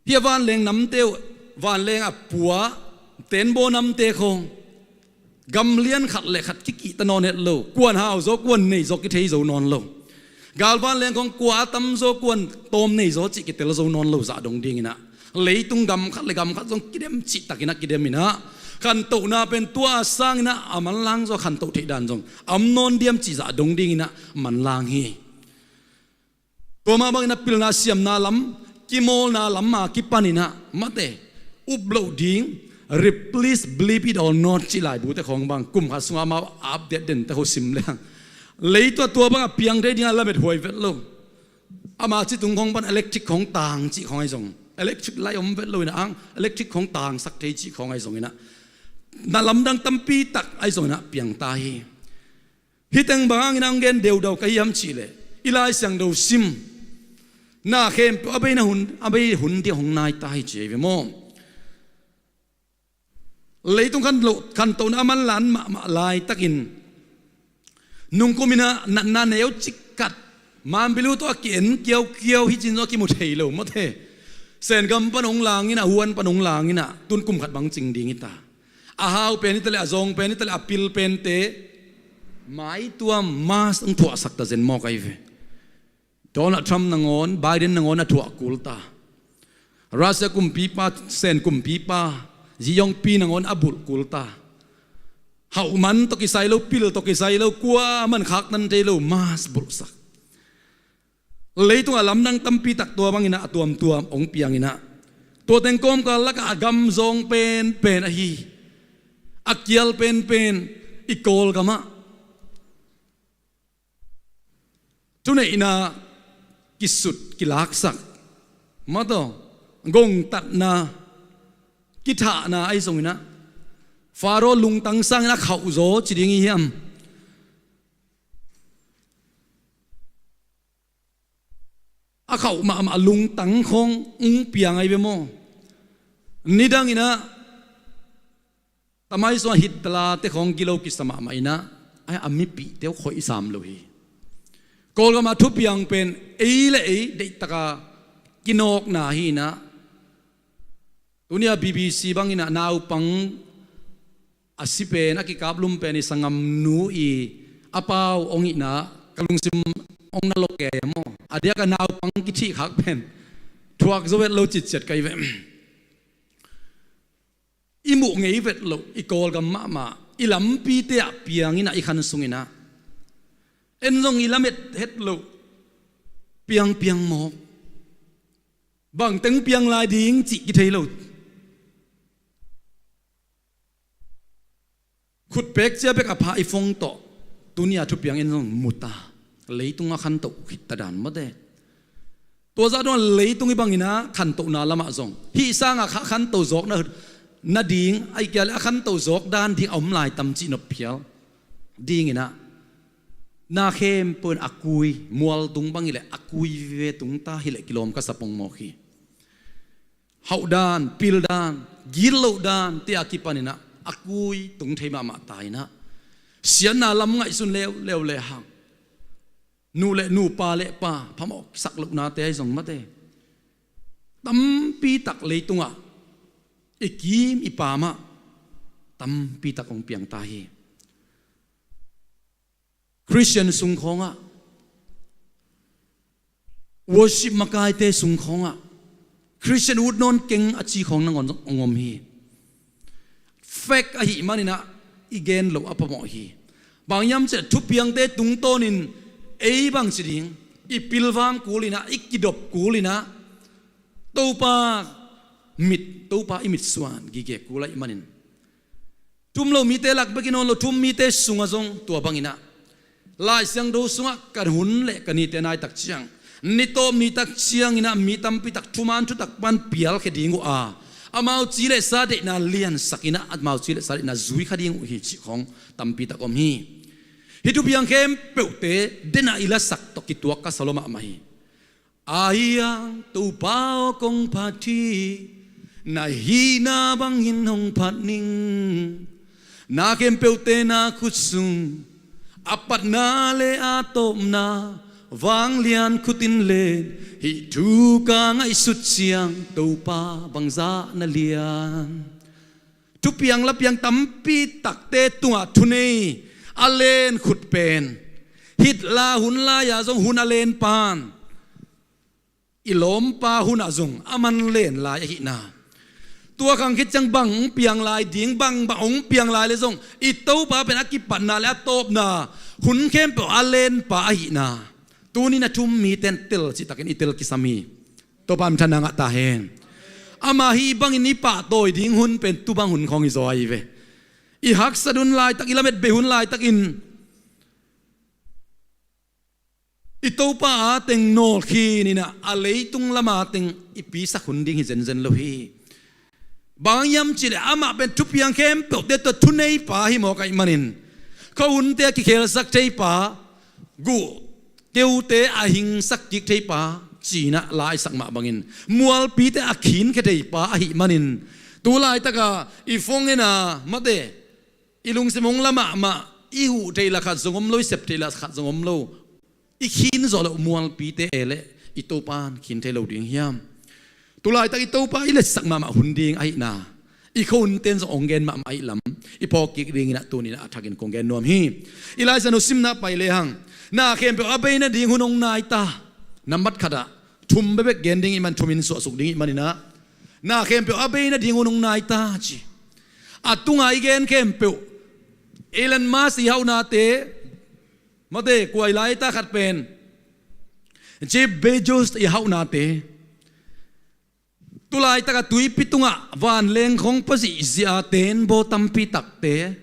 Hih a vanleng namte uh, vanleng a pua tenbaw namte khawng gam lian khat le khat kikihta nawn het lo, kuan hau zaw, kuan nei zaw kithei zo nawn lo. Galvanleng khawng kua a tam zaw, kuan tawm nei zaw cih kitel zo nawn lo zah dong dinginah, leitung gam khat le gam khat zong kidem cihtakinah kidem inah, khantohna pen tua a sanginah a manlang zaw, khantoh theih dan zong a om nawn diam cih zah dong dinginah manlang hi. Tua mah bangin a pilna siamna lam, kimawlna lam a kipaninah mate, up loh ding, replace, bleep it or not cih laibute khawng bang kum khat sungah amau update dente khawng sim leng, leitung tua bangah piang thei dingah lamet huai vet lo. Ama citung khawng pan electric khawng tang cih khawng ahi zong, electric lai om vet lo inah ang electric khawng tangsak thei cih khawng ahi zonginah, na lamdang tampi tak ahi zonginah piang ta hi. Hih teng bang hangin ang gen deudau ka hiam cihleh, i Lai Siangtho sim na khempeuh a bei na hun, a bei hun dia hong nai ta hi ci hi ve maw? Leitung khan lo, khantohna a manlan mahmah laitakin nungkuminah natna neu cikkat, mambilu tawh a ki-en kiaukiau hi cin zong a kimu thei lo mawte. Sen gam pan hong langinah, huan pan hong langinah tun kum khat bang cing ding hi ta. A hau pen hi taleh, a zawng pen hi taleh, a pil pente maituam mask ang thuahsak ta zen mawk ahi ve. Donald Trump nangawn, Biden nangawn a thuah kul ta. Russia kumpipa, Sen kumpipa Xi Jinping nangawn a bulh kul ta. Hauh man tawh kisai lo, pil tawh kisai lo, kua man khaktan thei lo, mask bulhsak. Leitungah lamdang tampi tak tua banginah a tuamtuam hong pianginah, tua teng kawmkal lakah a gam zawng penpen ahi, a kial penpen i Kawlgamah thuneihna kisut kilaksak, mataw, gongtatna kithahna ahi zonginah, Faro lungtang sangin a khauh zaw ci ding i hiam? A khauh mahmah lungtang khawng ung piang ahi ve maw? Nidanginah tamai sungah Hitler te khawng gilo kisa mahmah inah, ai, a mipihte uh khoih sam lo hi. Kawlgam a thupiang pen ei le ei deihtaka kinawkna hi inah, tunia B B C banginah naupang a si pen, a kikaplum pen i sanggamnu i a pau hong hihna ka lungsim hong na lok kei maw? A diaka naupang kithihkhak pen thuak zo vet lo citciat ka hi ve. I muh ngei vet loh i Kawlgam mahmah i lampite ah pianginah, i khan sunginah en zong i lamet het loh, piangpiang mawk. Bangteng piang lai ding cih kithei lo. Khutpek cia bek a pha i phone tawh tunia thupiang en zong mu ta. Leitung a khantoh khit ta dan mawte. Tua zah dong a leitung i bangin ah khantohna lamah zong hih sangah kha khanto zawkna nading, a i kia le a khanto zawk dan ding a om lai tam cih nop phial dingin ah na khempeuh in a kui, mual tung bang hi leh a kui vive tung ta hi leh kilawm ka sa pongmawk hi. Hauh dan, pil dan, gitloh dan te a kipanin ah a kui tung thei mahmah ta in ah siatna lam ngaihsun leuleu le hang, nu le nu, pa le pa phamawh sak lohnate ahi zong mate, tampi tak leitungah i kim i pamah tampi tak hong piang ta hi. Khristian sung khawngah, worship makaite sung khawngah Khristian ut nawn keng a ci khawng nangawn hong om hi. Fek ahih manin ah i gen loh a phamawh hi. Bang hiam cih leh thupiangte tungtawnin ei bangci ding, i pilvang kul in ah, i kidop kul in ah, Topa mit, Topa i mitsuan gige kul ahih manin, thu um lo mite lak bek in om lo, thu um mite sungah zong tua bangin ah Lai Siangtho sungah ka hun le ka nite nai tak ciang, ni tawp ni tak ciangin ah mi tampi tak thuman thutak pan pialkhia ding uh a, amau ci le sa deihna liansak in ah amau ci le sa deihna zui kha ding uh hi cih khawng tampi tak om hi. Hih thupiang khempeuhte den a i lasak tawh kituak ka sa lua mahmah hi. Ahi hang Topa aw kong phat hi, na hihna bangin hong phat ning. Na khempeuhte na khut sung, a patna le a tawpna, vanglian khut in len, hih thu ka ngaihsut ciang Topa bangzah na lian. Thupiang lapiang tampi takte tungah thunei a len khut pen Hitler hun lai-a zong hun a len pan i lawmpa hunah zong a man len lai ahihna. Tua khang khit ciang bang hong piang lai ding, bang bang hong piang lai le zong i Topa pen a kipatna le a tawpna, hun khempeuh a lenpa ahihna tuni-in a thu um mite in tel cihtakin i tel kisam hi. Topa minthanna ngah ta hen. Ama hih bangin i pahtawi ding hun pen tu bang hun khawng hi zaw ahi ve. I haksat hun laitak, i lamet bei hun laitakin i Topa a teng nawlkhin in ah a leitung lama teng i pisak hun ding hi zenzen lo hi. Bang hiam cih leh amah pen thupiang khempeuhte tawh thuneipa hi mawk ahih manin, khuahunte a kikhelsak theipa, guh keute a hingsak kik theipa, ci-in ah la i sak mah bangin mualpite a khinkhia theipa ahih manin, tu laitaka i phone in ah mate, i lungsim hong la mahmah, i huh theih lah khat zong om lo, i sep theih lah khat zong om lo, i khin zawh loh mualpite e leh i Topa in khin thei lo ding hiam? Tu laitak i Topa i letsak mahmah hun ding ahihna i khuahunte in zong hong gen mahmah ahih lam i phawk kik dingin ah tuni-in ah a thakin kong gen nuam hi. I Lai Siangtho simna pai lehang, na khempeuh a bei nading hun hong nai ta. Nambat khatah thum bekbek gen ding ahih man, thumin suahsuk ding ahih manin ah, na khempeuh a bei nading hun hong nai ta ci. A tunga i gen khempeuh, Elon Musk i hauhnate, mate, kua i lai ta khat pen, Jeff Bezos i hauhnate, tu laitaka tuipi tungah vanleng khawng pua zihziah a, tenbaw tampi takte,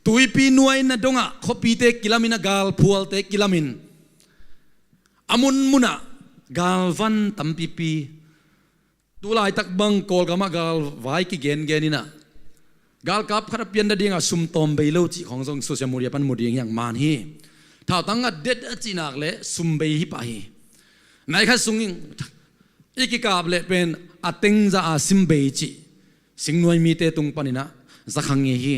tuipi nuaina dongah khuapite kilamin, a galphualte kilamin, a munmunah galvan tampipi, tu laitak bang Kawlgamah galvai kigengen in ah, galkap khat a pian nadingah sum tawm bei lo cih khawng zong social media pan mu ding hiang man hi. Thautang a det a cih nak leh sum bei hi pah hi. Nai khat sung in i kikap leh pen a teng za a sim bei cih singnuai mite tung panin ah za kha ngei hi.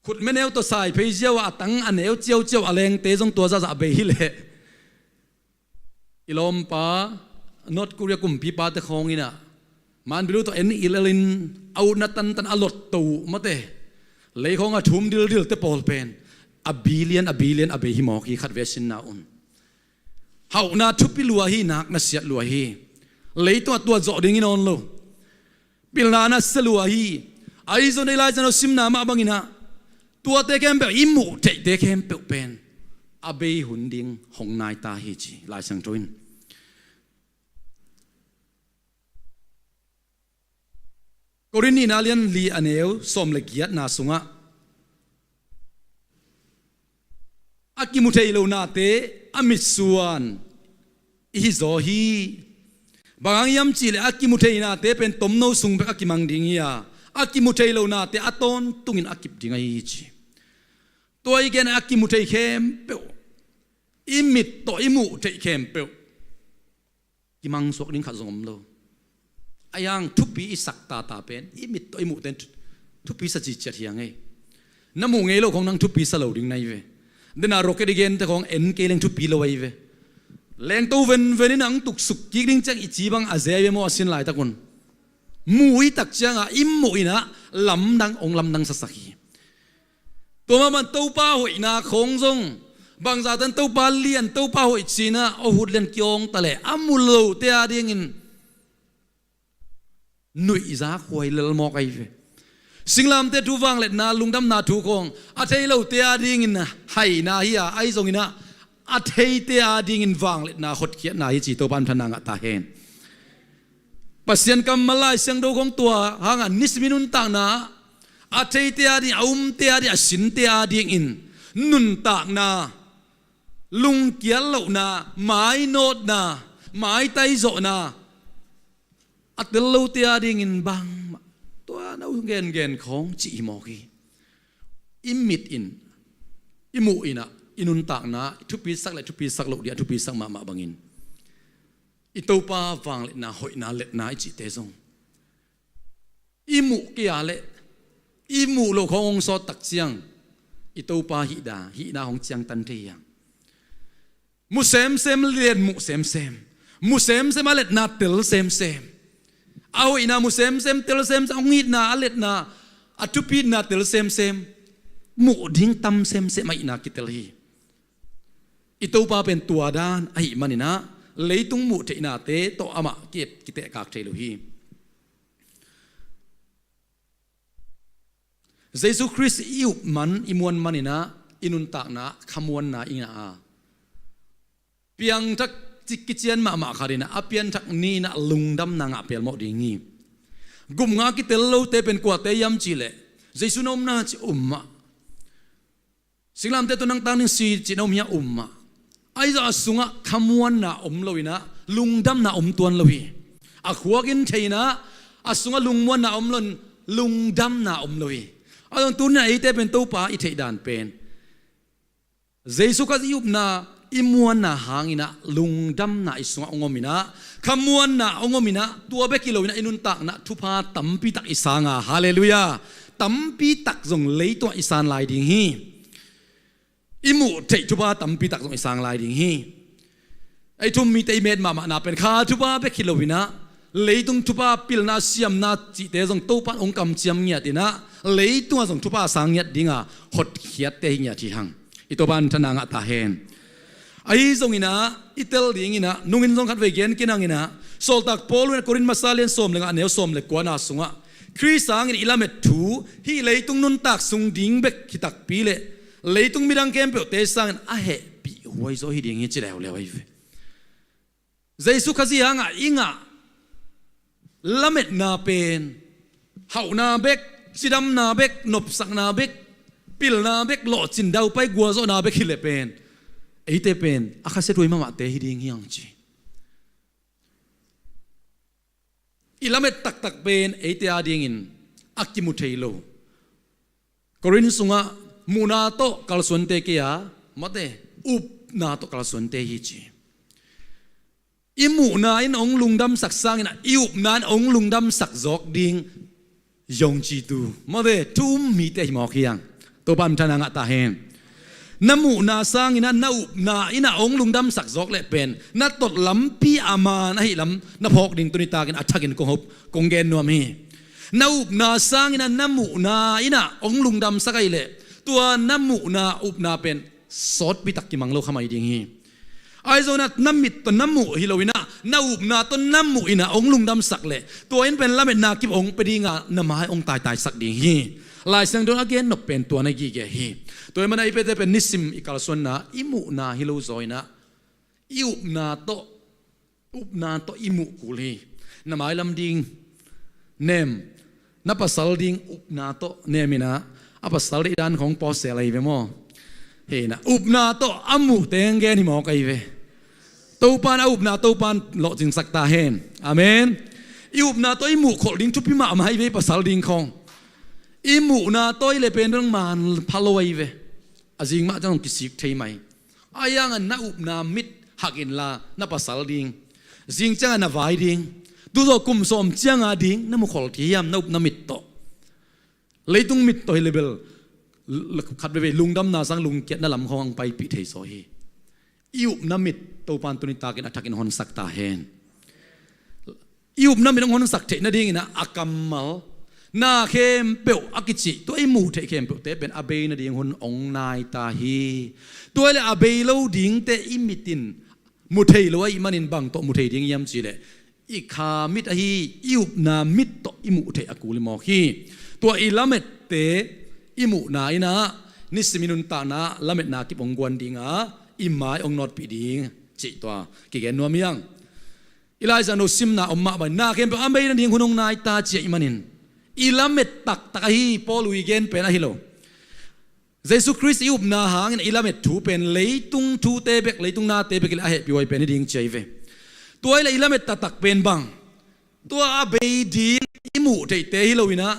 Khutmeneu tawh saiphei ziau a, a tang a neu ciauciau, a lengte zong tua zahzah bei hi leh, i lawmpa North Korea kumpipate khawng in ah manbilu tawh en ilelin a utna tantan a lotto uh mate, leikhawng a thum dildilte pawl pen a billion, a billion a bei hi mawk hi, khatvei a sinna un. Hauhna thupi lua hi, nakna siat lua hi. Leitungah tuat zawh ding i nawn lo. Pilna na sia lua hi. Ahi zongin i Lai Siangtho simna mah bangin ah, tuate khempeuh, i muh theihte khempeuh pen a bei hun ding hong nai ta hi ci Lai Siangtho in. Korin nihna lian li a neu sawm le giatna sungah, A kimu thei lo nate a mitsuan i hi zaw hi. Bang hang hiam cihleh a kimu thei nate pen tomno sung bek a kimang ding hi a, a kimu thei lo nate a tawntungin a kip ding ahi hi ci. Tua i gen a kimu thei khempeuh, i mit tawh i muh theih khempeuh kimangsuak ding khat zong om lo. A hiang thupi i sak tata pen i mit tawh i muhte in thu-, thupi sa ciciat hi a ngei. Na muh ngei lo khong nang thupi sa lo ding na hi ve. Dena rocket i gente khong en kei leng thupi lo ahi ve. Lengto venven in ang tuksuk kik ding ciang i ci bang a zia hi ve maw a sin laitakun. Mu i tak cianga i muh inah lamdang ong lamdang sasak hi. Tua mahmah Topa hoihna khong zong bangzah tan Topa lian, Topa hoih cinah aw hut lian kiawng taleh a mu lote a dingin nuihza khuai lelmawk ahi ve. Singlamte thu vangliatna lungdamna thu khong a thei lote a dingin haina hi a, ahi zonginah a theite a dingin vangliatna hotkhiatna hi ci Topa in thana ngah ta hen. Pasian kammal Lai Siangtho khong tua hanga nisim i nuntakna a theite a ding, a umte a ding, a sinte a dingin nuntakna, lungkial lohna, mainawtna, maitai zawhna, a tel lote a dingin bangmah tua na uh gengen khawng cih hi mawk hi. I mit in i muh inah i nuntakna i thupisak le thupisak loh dia thupisak mahmah bangin i Topa vangliatna hoihna letna i cihte zong i muh kei a leh i muh loh khawng hong sawt tak ciang i Topa hihda hihna hong ciangtan thei hiang. Mu semsem, lian muh semsem. Mu semsem a letna tel semsem. A hoihna mu semsem, tel semsem, a hong itna, a letna, a thupitna tel semsem. Muh ding tam semsem a itna kitel hi. I Topa pen tua dan ahih maninah leitung muh theihnate tawh amah ki-, kitehkak thei lo hi. Jesu Khrist i up man i muan maninah i nuntakna khamuanna i ngah a, piangthak cik kician mahmah khatinah a pianthak ni inah lungdamna ngah pelmawh ding hi. Gupnga kitel lote pen kuate hiam cihleh Jesu na omna ci ummah. Singlamte tawh nang tang ding si cih na om hia ummah. Ahi zong a sungah khamuanna om lo inah lungdamna om tuan lo hi. A khuakin thei inah a sungah lungmuanna om lo in lungdamna om lo hi. A zong tuninah eite pen Topa i theihdan pen Jesu Khrist i upna i muanna hanginah lungdamna i sungah hong om inah khamuanna hong om inah tua bek hi lo inah i nuntakna thupha tampitak i sanga, halleluiah, tampitak zong leitungah i san lai ding hi. I muh theih thupha tampitak zong i sang lai ding hi. Ei thum mite i met mahmahna pen kha thupha bek hi lo inah leitung thupha pilna siamna cihte zong Topa in hong kamciam ngiat inah leitungah zong thupha a sang ngiat dinga hotkhiatte hi ngiat hi hang. I Topa in thana ngah ta hen. Ahi zonginah i tel dinginah nungin zong khat vei gen kinang inah Sawltak Paul in Korin masa lian sawm le nga neu sawm le kuana sungah Khrist sangin i lamet thu hih leitung nuntak sung ding bek hi takpi le leitung midang khempeuhte sangin a hehpih huai zaw hi ding hi ci leuleu ahi ve. Jesu Khazih hangah i ngah lametna pen hauhna bek, cidamna bek, nopsakna bek, pilna bek, lawhcin daupai gualzawhna bek hileh pen eite pen a khasia thuai mahmahte hi ding hi ang ci. I lamet taktak pen eite a dingin a kimu thei lo. Korin sungah muhna tawh kalsuante kei a, mate, upna tawh kalsuante hi ci. I muhna in hong lungdamsak sangin i upna in hong lungdamsak zawk ding. Yong citu mawte thu um mite hi mawk hiang. Topa in thana ngah ta hen. Na muhna sangin ah na upna in ah hong lungdamsak zawk leh pen na tot lampi a man ahi lam na phawk ding tuni takin a thakin kong hop kong gen nuam hi. Na upna sangin ah na muhna in ah hong lungdamsak ahi leh tua na muhna upna pen sawtpi tak kimang lo kha mai ding hi. Ahi zongin ah na mit tawh na muh hi lo in ah na upna tawh na muh in ah hong lungdamsak leh tua in pen lametna kip hong pia ding a na mai hong taitaisak ding hi. Lai Siangtho in a gen nop pen tua na gige hi. Tua ahih manin ah i pete pen nisim i kalsuanna i muhna hi lo zaw in ah i upna tawh upna tawh i muh kul hi. Na mailam ding nem, na pasal ding upna tawh nem in ah a pasal deih dan khong pawsel ahi ve maw? Hena upna tawh a muh teng gen hi mawk ahi ve. Topan a upna Topan lawhcingsak ta hen. Amen. I upna tawh i muh kholh ding thupi mahmah ahi ve, pasal ding khawng. I muhna tawh i le pen dong man pha lo ahi ve. A zing mah ciang kisik thei mai. A iang a na upna mit hak inla na pasal ding, zing ciang a na vai ding, tuzaw kum sawm ciang a ding na mukhol thiam na upna mit tawh. Leitung mit tawh hi le bel khat veve lungdamna sang lungkiatna lam khawng ang paipih thei zaw hi. I upna mit Topan tuni takin a thakin honsak ta hen. I upna mit hong honsak theih nadingin ah a kammal na khempeuh a kicih tua i muh theih khempeuhte pen a bei nading hun hong nai ta hi. Tua le a bei lo dingte i mit in mu thei lo ahih manin bang tawh mu thei ding hiam cihleh i kha mit ahi i upna mit tawh i muh theih a kul i mawk hi. Tua i lamette i muhna in ah nisim i nuntakna lametna kip hong guan dinga i mai hong nawtpih ding cih tua kigen nuam hiang. I Lai Siangtho simna om mah bangin na khempeuh a bei nading hun hong nai ta ci ahih manin i lamet taktak ahi. Paul i gen pen ahi lo. Jesu Khrist i upna hangin i lamet thu pen leitung thute bek, leitung nate bek i le a hehpih huai pen hi ding ci ahi ve. Tua i le i lamet taktak pen bang? Tua a bei ding i muh theihte hi lo in ah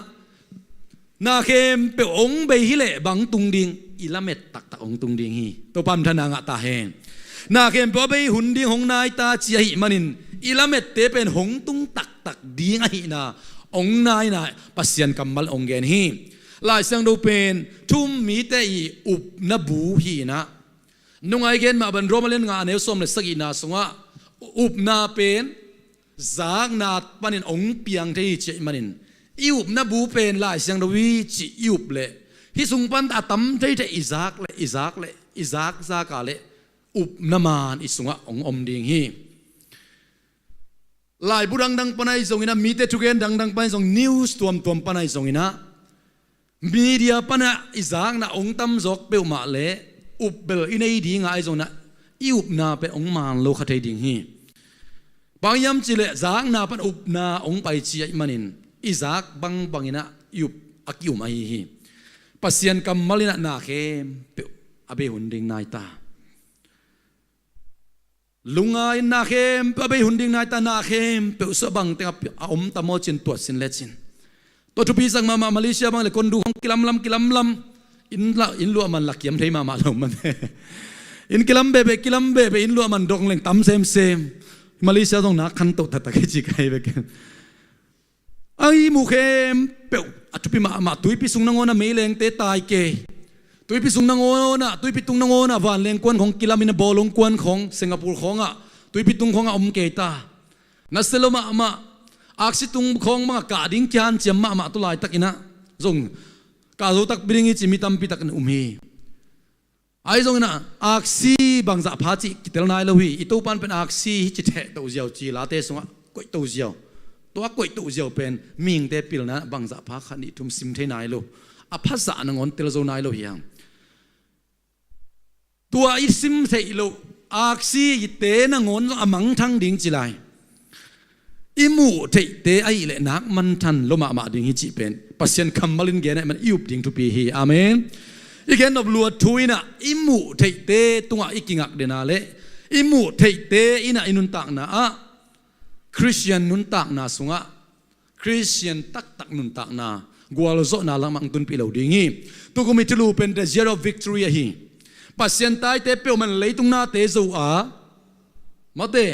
na khempeuh hong bei hi leh bang tung ding? I lamet taktak hong tung ding hi. Topa minthanna ngah ta hen. Na khempeuh a bei hun ding hong nai ta ci ahih manin i lamette pen hong tung taktak ding ahihna hong naina Pasian kammal hong gen hi. Lai Siangtho pen thu-um mite i upna bu hi in ah nungai gen mah bangin Roma lian nga a neu sawm le sagihna sungah upna pen zakna panin hong piang thei hi ci ahih manin i upna bu pen Lai Siangtho hi cih i up leh hih sung pan a tam thei thei i zak leh i zak leh i zakzak a leh upna man i sungah hong om ding hi. Laibu dangdang pan ahi zongin ah mite thugen dangdang pan ahi zong news tuamtuam pan ahi zongin ah media panah i zakna hong tamzawk peuhmah le upbel i nei dinga ahi zongin ah i upna pen hong man lo kha thei ding hi. Bang hiam cihleh zakna pan upna hong pai ci ahih manin i zak bangbangin ah i up a ki-um ahi hi. Pasian kammal in ah na khempeuh a bei hun ding nai ta. Lungngai in na khempeuh a bei hun ding nai ta, na khempeuh suah bangteng a om ta maw cin tuat sin le cin. Tua thupi sak mahmah Malaysia bang le kondu hong kilamlam kilamlam. Inn luah man la kiam thei mahmah lo man. Inn kilam behbeh kilam behbeh inn luah man dong leng tam semsem. Malaysia zong nak khantoh taktak hi ci kai bek. A i muh khempeuh a thupi mahmah tuipi sung nangawn a meilengte tai kei. Tuipi sung nangawn ah, tuipi tung nangawn ah vanleng kuan khong kilamin a bawlung kuan khong Singapore khawngah tuipi tung khawngah om kei ta. Na selo mahmah aksi tung khawng bangah kah ding kihanciam mahmah tu laitakinah zong kah zo takpi ding hi ci mi tampi takin um hi. Ahi zongin ah aksi bangzah pha cih kitel nai lo hi. I Topan pen aksi hi ci thehtoh ziau ci late sungah koihtoh ziau. Tua koihtoh ziau pen mihingte pilna bangzah pha khat nih thum sim thei nai lo. A phazah nangawn tel zo nai lo hi hang. Tua i sim theih loh aksi hite nangawn zong a mangthang ding ci lai. I muh theihte ahih leh nak manthan lo mahmah ding hi cih pen Pasian kammal in gen ahih man i up ding thupi hi. Amen. I gen nop luat thu inah i muh theihte tungah i kingak dena le i muh theihte inah i nuntakna ah Khristian nuntakna sungah Khristian taktak nuntakna gualzawhna lamah ang tunpih lo ding hi. Tukum i thulu pen the year of victory ahi. Pasian taite peuhman leitung nate zo a Mate,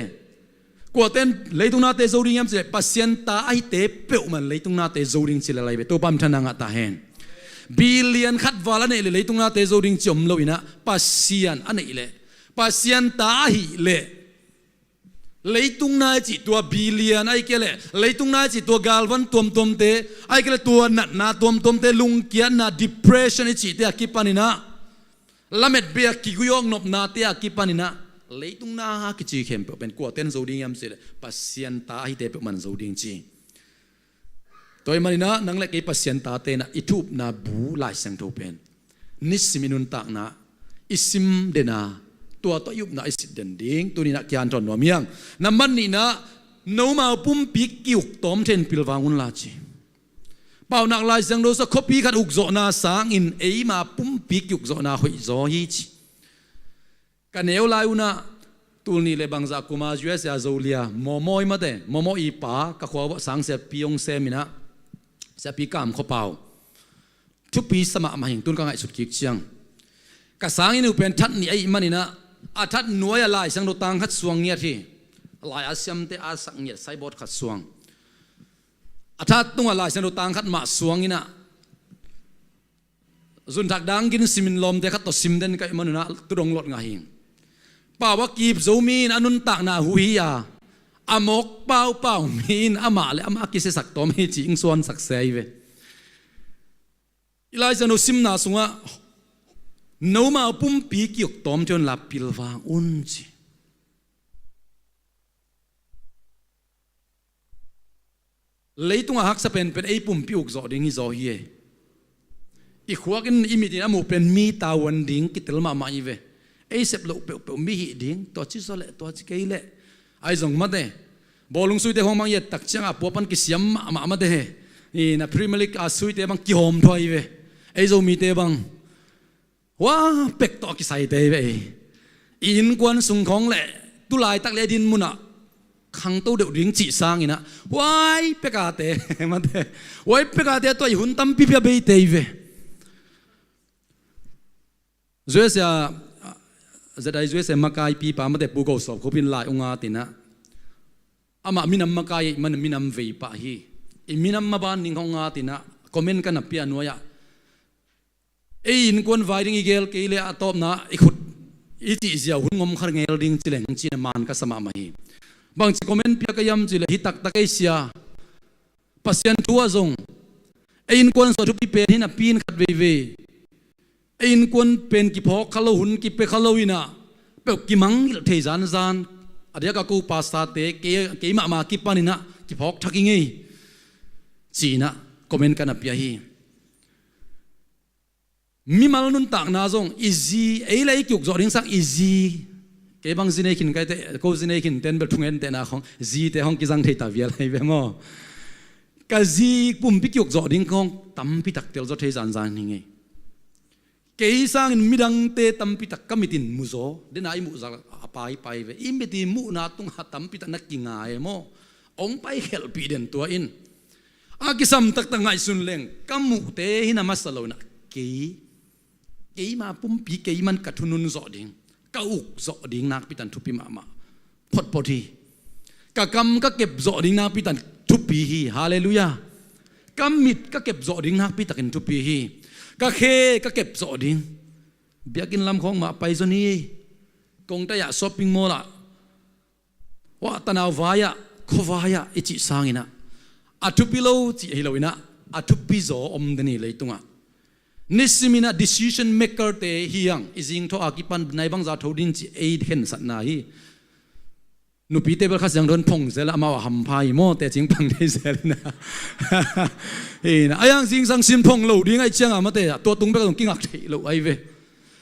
kuaten leitung nate zo ding hiam cileh Pasian ta ahite peuhman leitung nate zo ding cileh lai ve. Topa minthanna ngah ta hen. Billion khat val a neih leh leitung nate zo ding ci om lo inah Pasian a neih leh Pasian ta ahih leh leitung na i cih tua billion ahi kei leh leitung na i cih tua galvan tuamtuamte ahi kei leh tua natna tuamtuamte lungkiatna depression i cihte a kipan inah lamet bia kiguiawk nopnate a kipan inah leitung na kici khempeuh pen kuaten zo ding hiam cileh Pasian ta ahite peuhman zo ding ci. Tua ahih man inah nang le kei Pasian tate inah i thupna bu Lai Siangtho pen nisim i nuntakna i sim dena tua tawh i upna i sit den ding tuni inah kianthawn nuam hiang. Nambat nihna nomau pumpi ki-uk tawm then pilvang unla ci. Paunak Lai Siangtho sungah khuapi khat ukzawhna sangin eima pumpi kiukzawhna hoihzaw hi ci. Ka neu lai unah tul nih le bangzah kuma U S A Zolia Momo i mate, Momo i pa ka khua uah sang siapi hong sem inah, siapi Kam Khua Pau. Thupi sa mahmah ing, tun ka ngaihsut kik ciang. Ka sangin uh pen that nih ahih maninah, a that nuai-ah Lai Siangtho tang khat suang ngiat hi. Lai a siamte a sak ngiat signboard khat suang. A that tungah Lai Siangtho tang khat mah suang inah, zunthak dang gin simin lawmte khat tawh sim den ka hih manunah tudong lot ngah hi. Pau a kip Zomi in a nuntakna huh hi a, a mawk paupau mi in amah le amah a kisiasak tawm hi ci-in suansak se ahi ve. I Lai Siangtho simna sungah noma pumpi kiuk tawm thei unla pilvang un ci. Leitungah haksa penpen ei pumpi ukzawh ding hizaw hi e. I khuak in i mit in a muh pen mi tavuan ding kitel mahmah hi ve. Ei sep loh peuhpeuh mi hih ding, tua ci zaw leh, tua ci kei leh. Ahi zong mate, bawlung suite khawng bang i et tak ciangah pua pan kisiam mahmah mate he. Ina Premier League a suite bang kihawm thua hi ve. Ei Zomite bang hua pek tawh a kisaite hi ve. I innkuan sung khawng le tulaitak le a din munah khangto deuh ding cih sanginah huai pekate mate, huai pekate tua i hun tampi pia beite hi ve. U S A, Z I U S A makaipipa mate Pu Go Sawp Khup in lai unga tinah, amah minam makai man minam vei pah hi. I minam maban ning hong nga tinah comment ka na pia nuai-ah, ei innkuan vai ding i gel kei le a tawpna i khut i cih ziau hun ngom kha ngel ding ci leng cina man ka sa mahmah hi. Bangci comment pia ka hiam cih le hi taktak ei sia. Pasian thu ah zong ei innkuan sung a thupi pen hi napi in khat veivei ei innkuan pen kiphawk kha lo, hun kipia kha lo inah peuh kimangngilh thei zanzan. A diak a ko pastorte kei, kei mahmah kipan inah kiphawk thak i ngei ci-inah comment ka na pia hi. Mimal nuntakna zong i zi, ei le ei kiukzawh ding sang i zi. Kei bang zi nei khin kaite, ko zi nei khin ten bel thungen tehna khong zite hong kizang thei ta vial ahi ve maw? Ka zi pumpi kiukzawh ding khong tampi tak telzaw thei zanzan hi ngei. Kei sangin midangte tampi tak ka mit in muzaw dena i muhzak a paipai ve. I mit i muhna tungah tampi tak na kingai e maw? Ong paikhelhpih den tua in. A kisam taktak ngaihsun leng ka muhte hi na masa lo inah kei, keima pumpi keiman ka thunun zawh ding, ka uk zawh ding nakpi tan thupi mahmah photphot hi. Ka kam ka kep zawh ding nakpi tan thupi hi. Halleluiah. Ka mit ka kep zawh ding nakpi takin thupi hi. Ka khe ka kep zawh ding. Biakinn lam khawng mah pai zaw ni. Kongtai ah shopping mall ah wah tanau vai-ah khuavai-ah i cih sanginah a thupi lo cih hi lo inah a thupi zaw om den hi leitungah. Nisiminah decision maker te hi ang i zingthaw a kipan nai bangza tho din cih ei khensatna hi. Nupite bel kha siangtho in phong zel a amau a hampha hi maw tecing pang thei zel inah. Hi inah a yang zingsang sin phong lo ding ahi cianga mate ah tua tung bek zong kingak theih lo ahi ve.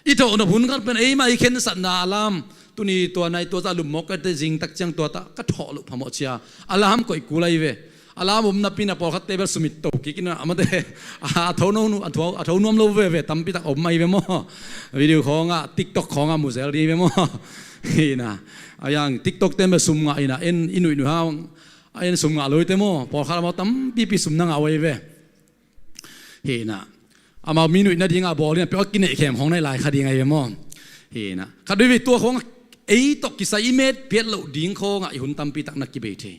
I thawhnop hun khat pen eimah i khensatna alam. Tuni tua nai tua zah lummawk ka te zingtak ciang tua ta ka thawh loh phamawh cia alam koih kul ahi ve. Alam om napi na pawlkhatte bel sumit to kik inah amate a tho no, a tho, a tho nuam lo veve tampi tak om ahi ve maw? Video khawngah TikTok khawngah muzel ding ahi ve maw? Hi inah a yang TikTok ten bel sum ngah inah en i nuihnuih hang a en sum ngah loite maw? Pawlkhat amau tampipi sum na ngah uh ahi ve. Hi inah amau mi nuih nadingah bawl inah peuh a kineih khem khawng na hi lai kha ding ahi ve maw? Hi inah khat vei vei tua khawngah ei tawh kisai i met piat loh ding khawngah i hun tampi tak na kibei thei.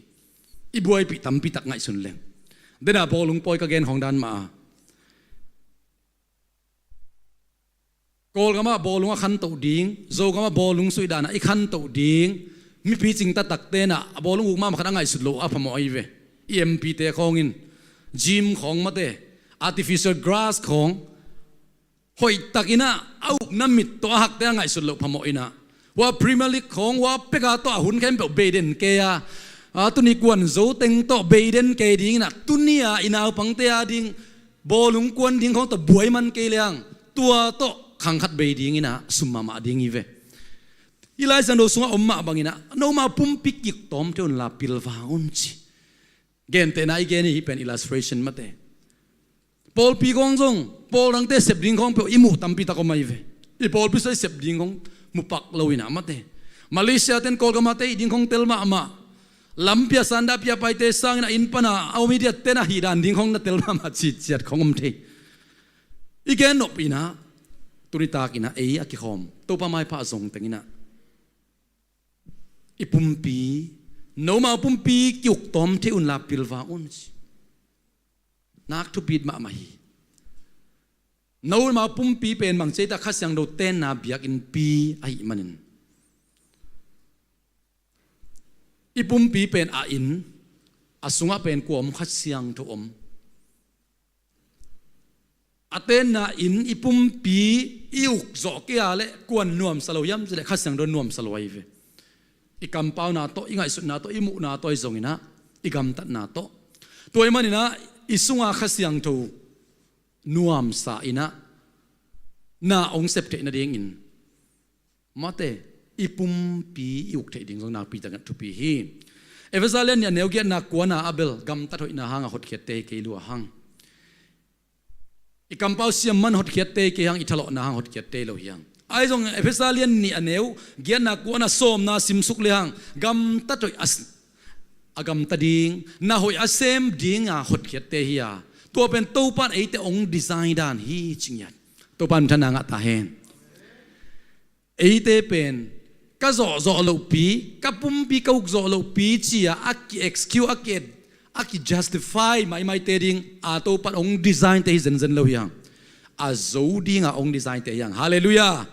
I buaipih tampi tak ngaihsun leng dena bawlung pawi ka gen khawng dan mah a Kawlgamah bawlung a khantoh ding, Zogamah bawlung suih danah i khantoh ding, mipi cingtatak tenah a bawlung uk mahmah khat a ngaihsut loh a phamawh ahi ve. I M P te khawngin gym khawng mate, artificial grass khawng hoihtakinah a upna mit tawh a hakte a ngaihsut loh phamawh inah, hua Premier League khawng hua peka tawh a hun khempeuh bei den kei a, a tuni kuan zo teng tawh bei den kei dinginah tuni-a i naupangte a ding bawlung kuan ding khawng tawh buai man kei liang tua tawh khang khat bei dinginah sum mahmah ding hi ve. I Lai Siangtho sungah om mah banginah noma pumpi kik tawm thei unla pilvang un ci. Gentehna i gen hi pen illustration mate. Pawlpi khawng zong, pawl dangte sep ding khawng peuh i muh tampi tak om ahi ve. I pawlpi sua i sep ding khawng mu pak lo inah mate. Malaysia ten Kawlgam ah te i ding khawng tel mahmah. Lampi a sanda pia paite sangin a inn pana a om i diat ten a hih dan ding khawng na tel mahmah citciat khawng om thei. I gen nop inah, tuni tak inah ei a kikhawm Topa maipha a zong teng inah, i pumpi, nomau pumpi ki-uk tawm thei unla pilvang un ci. Nak thupit mahmah hi. Nomau pumpi pen bang ci ei ta, Kha Siangtho tenna biakinnpi ahih manin, i pumpi pen a inn, a sungah pen kua om? Kha Siangtho om. A tenna inn, i pumpi i uk zawh kei a leh kuan nuamsa lo hiam cih leh Kha Siangtho nuamsa lo ahi ve. I kampauna tawh, i ngaihsutna tawh, i muhna tawh, i zong inah, i gamtatna tawh. Tua ahih man inah i sunga Kha Siangtho nuamsa inah na hong sep theih nadingin mate, i pumpi i uk theih ding zong nakpi takin a thupi hi. Efesa lian nih a neu giatna kuana ah bel gamtat hoihna hanga hotkhiatte hi kei lua hang. I kampau siam man hotkhiatte hi kei hang, i thalawhna hang hotkhiatte hi lo hi hang. Ahi zong Efesa lian nih a neu giatna kuana sawmna simsuk le hang gamtat hoih a s-, a gamta ding, na hoih a sem dinga hotkhiatte hi a, tua pen Topan eite hong design dan hi ci ngiat. Topan thana ngah ta hen. Eite pen ka zawhzawh lohpi, ka pumpi ka uk zawh lohpi ci-a a ki-excuse, a ki, a ki-justify maimaite ding a Topan hong design te hi zenzen lo hi hang. A zo dinga hong design te hi hang. Halleluiah.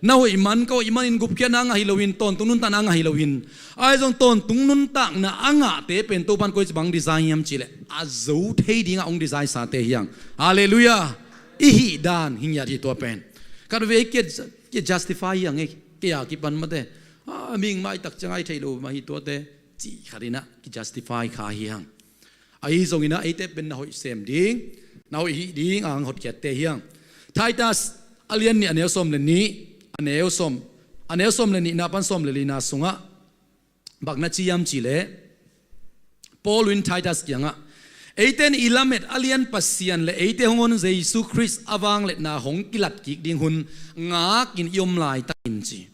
Na hoih man, ka hoih manin gupkhiatna a ngah hi loin, tawntung nuntakna a ngah hi loin, ahi zong tawntung nuntakna a ngahte pen Topan koici bang design hiam cih leh a zo thei dinga hong design sate hi hang. Halleluiah. I hih dan hi ngiat hi tua pen. Khatvei ki, ki-justify hi hang ei, kei a kipan mate. A, mihing maitak ciang a i theih lo mah hi tuate cih khat inah ki-justify kha hi hang. Ahi zong inah eite pen na hoih sem ding, na hoih hih ding a hong hotkhiatte hi hang. Titus a lian nih a neu sawm le nih, a neu sawm, a neu sawm le nihna pan sawm le lina sungah bang na ci hiam cih leh, Paul in Titus kiangah, eite in i lamet a lian Pasian le eite hong hon Jesu Khrist a vangliatna hong kilat kik ding hun ngakin i om laitakin ci.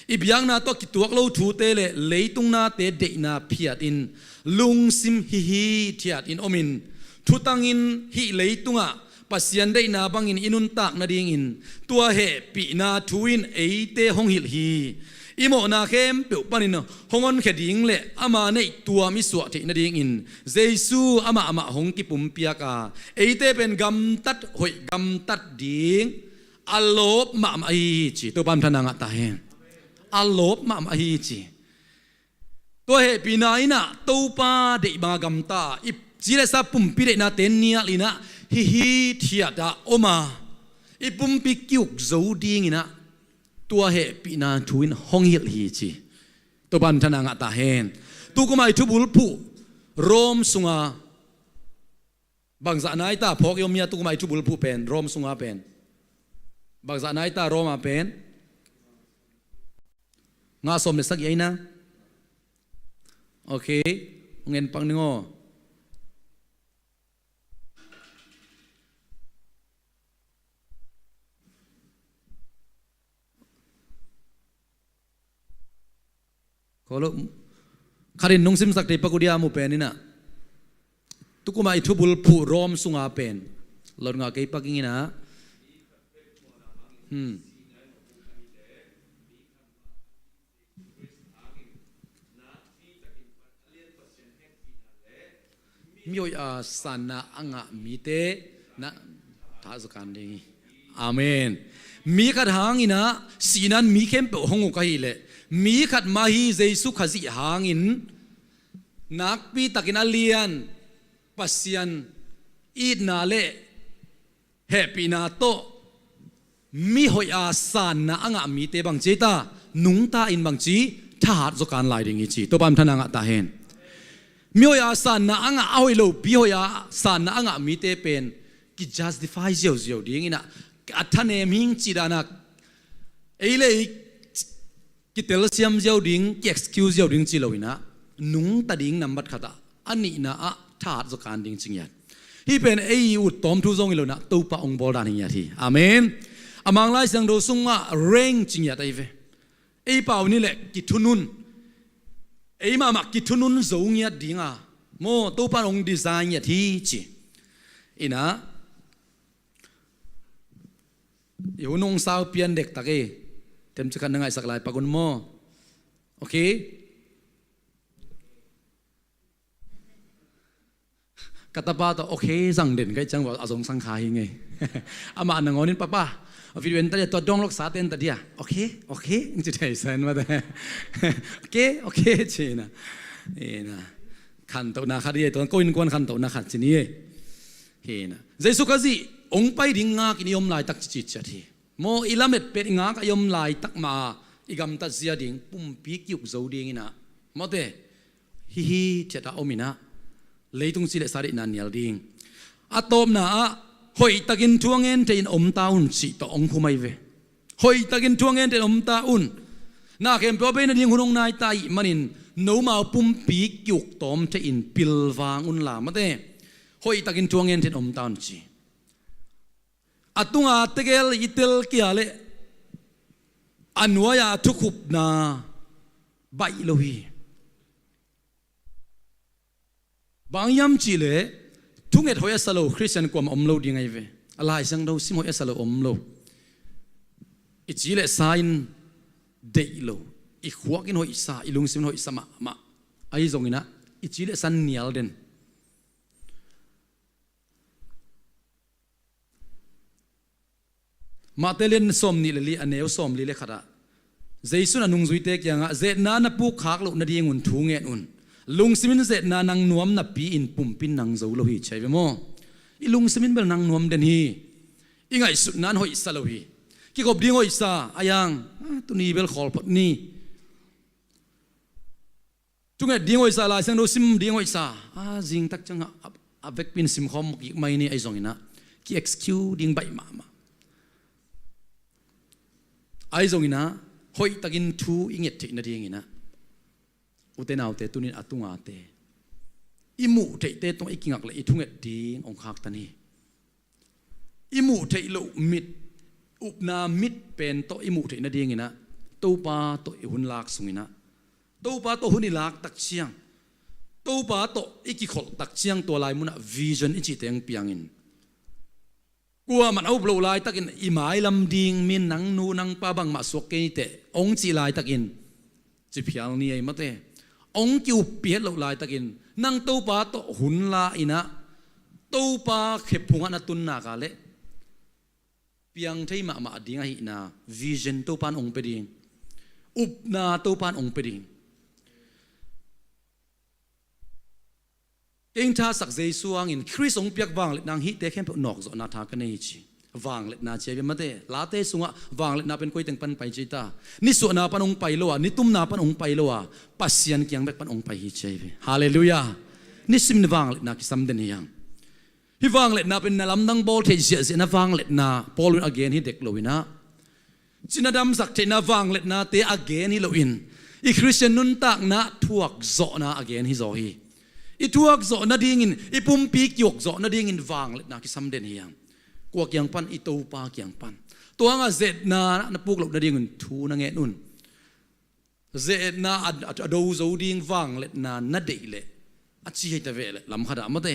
I biakna tawh kituak lo thute le leitung nate deihna phiatin, lungsim hihithiatin omin, thutangin hih leitungah Pasian deihna bangin i nuntak nadingin tua hehpihna thu in eite hong hilh hi. I mawhna khempeuh panin hong honkhia ding le ama neih tuam i suah theih nadingin Jesu amah amah hong kipumpiak a, eite pen gamtat hoih gamtat ding a lawp mahmah ahi hi ci. Topa min thang ngah ta hen. A lawp mahmah ahi hi ci. Tua hehpihna in ah Topa deih banga gamta, i ci le sa pumpi deihnate nial in ah hihithiat ah om a, i pumpi ki-uk zo ding in ah tua hehpihna thu in hong hilh hi ci. Topa min thang ngah ta hen. Tu kum a i thubulphuh Rom sunga bangzah nai ta phawk i om hia? Tu kum a i thubulphuh pen, Rom sunga pen bangzah nai ta, Rom a pen nga sawm le sagih ahi na. Ok. Ngen pak ning aw. Khaw lo. Khat in nong simsak thei pak uh dia, mu pen in ah. Tu kum a i thubulphuh Rom sunga pen. Lot nga kei pak ing in ah. Hmm. Mi hoih a sanna a ngah mite na thahat zaw kan ding hi. Amen. Mi khat hang in ah sihna in mi khempeuh hong uk ahih leh, mi khat mah hi, Jesu Khazih hangin nakpi takin a lian Pasian itna le hehpihna tawh mi hoih a sanna a ngah mite bangci ta, nungta in bangci thahat zaw kan lai ding hi ci. Topa min thang ngah ta hen. Mi hoih a sanna a ngah, a hoih lopi hoih a sanna a ngah mite pen ki-justify ziauziau ding in ah, a thanem hing cih dan a ei le ei kitelsiam ziau ding, ki-excuse ziau ding ci lo in ah, nungta ding nambat khat ah, a nihna ah thahat zaw kan ding ci ngiat. Hih pen ei i ut tawm thu zong hi lo inah Topa hong bawl dan hi ngiat hi. Amen. A Mang Lai Siangtho sungah rank ci ngiat ahi ve. Ei pau ni leh kithunun, ei mahmah kithunun zo ngiat dinga maw, Topa in hong design ngiat hi ci. Inah i hun hong sau pian dektak ei. Themcik khat na ngaihsak lai pak un maw. Okay. Ka tapa tawh okay zang den ka hih ciang a zong sang kha hi ngei. Amah nangawnin papa, a video en ta dia, tua dawng lok sa ten ta dia. Okay, okay, ci thei sa in mate. Okay, okay, ci inah. Inah khantohna khat hi ei, tua ko innkuan khantohna khat ci ni ei. Hi inah Jesu Khazih hong pai ding ngakin i om laitak ci ciciat hi. Maw, i lamet pen i ngak a i om laitak mah a i gamtat zia ding, pumpi ki-uk zo ding inah mawte, hih hi thiat a om inah leitung ci le sa deihna nial ding. A tawpna ah hoihtakin thu a ngen thei in om ta un cih tawh hong khum ahi ve. Hoihtakin thu a ngen thei in om ta un. Na khempeuh a bei nading hun hong nai ta ahih manin nomau pumpi ki-uk tawm thei in pilvang unla mate, hoihtakin thu a ngen thei in om ta un ci. A tunga tegel i tel kia leh a nuai-a thukhupna baih lo hi. Bang hiam cihleh thunget hoih a sa lo Khristian kuamah om lo ding ahi ve. A Lai Siangtho sim hoih a sa lo om lo. I ci le sa in deih lo, i khuak in hoihsa, i lungsim in hoihsa mahmah ahi zong inah i ci le sa in nial den. Matthai lian sawmnih le li, a neu sawmli le khatah Jesu in a nungzuite kiangah, "Ze-etna na pukkhak loh nadingun thu ngen un. Lungsim in ze-etna nang nuam napi-in pumpi in nang zo lo hi," ci ahi ve maw. I lungsim in bel nang nuam den hi. I ngaihsutna in hoihsa lo hi. Kikhop ding hoihsa a, iang, ah, tuni bel khawl phot ni. Thunget ding hoihsa, Lai Siangtho sim ding hoihsa a, zingtak ciangah a, a vekpi in simkhawm kik mai ni ahi zong inah ki-excuse ding baih mahmah. Ahi zong inah hoihtakin thu i nget theih nading inah, ute naute, tunin a tungate, i muh theihte tungah i kingak le i thunget ding hong khaktan hi. I muh theih loh mit, upna mit pen tawh i muh theih nading inah, Topa tawh i hun lak sung inah, Topa tawh hun i lak tak ciang, Topa tawh i kikholh tak ciang, tua lai munah vision i cihte hong piangin, kuamah a up loh laitakin i mailam ding min, "Nang nu nang pa bangmah suak kei ni teh," hong cih laitakin ci phial ni ei mate. Hong ki-uppih het loh laitakin nang Topa tawh hun la inah, Topa khephungah na tun nak leh piang thei mahmah ding ahihna vision Topa in hong pia ding, upna Topa in hong pia ding. Kei hong thasak Jesu hangin Khrist hong piak vangliatna hang hihte khempeuh nawkzawhna tha ka nei hi ci. Vangliatna ci ahi ve mate. Late sungah vangliatna pen koi teng pan pai ci ta? Nisuahna pan hong pai lo a, nitumna pan hong pai lo a, Pasian kiang bek pan hong pai hi ci ahi ve. Halleluiah. Nisimin vangliatna kisam den hi hang. Hih vangliatna pen na lamdang bawl theih ziahziahna vangliatna Paul in a gen hi dek lo inah, cina damsak theihna vangliatnate a gen hi loin, i Khristian nuntakna thuakzawhna a gen hi zaw hi. I thuakzawh nadingin, i pumpi kiukzawh nadingin vangliatna kisam den hi hang. Kua kiang pan? I Topa kiang pan. Tua hangah ze-etna na puk loh nadingin thu na ngen un. Ze-etna a, a, a do zo ding vangliatna na deih leh, a ci hei ta ve leh lam khatah mate,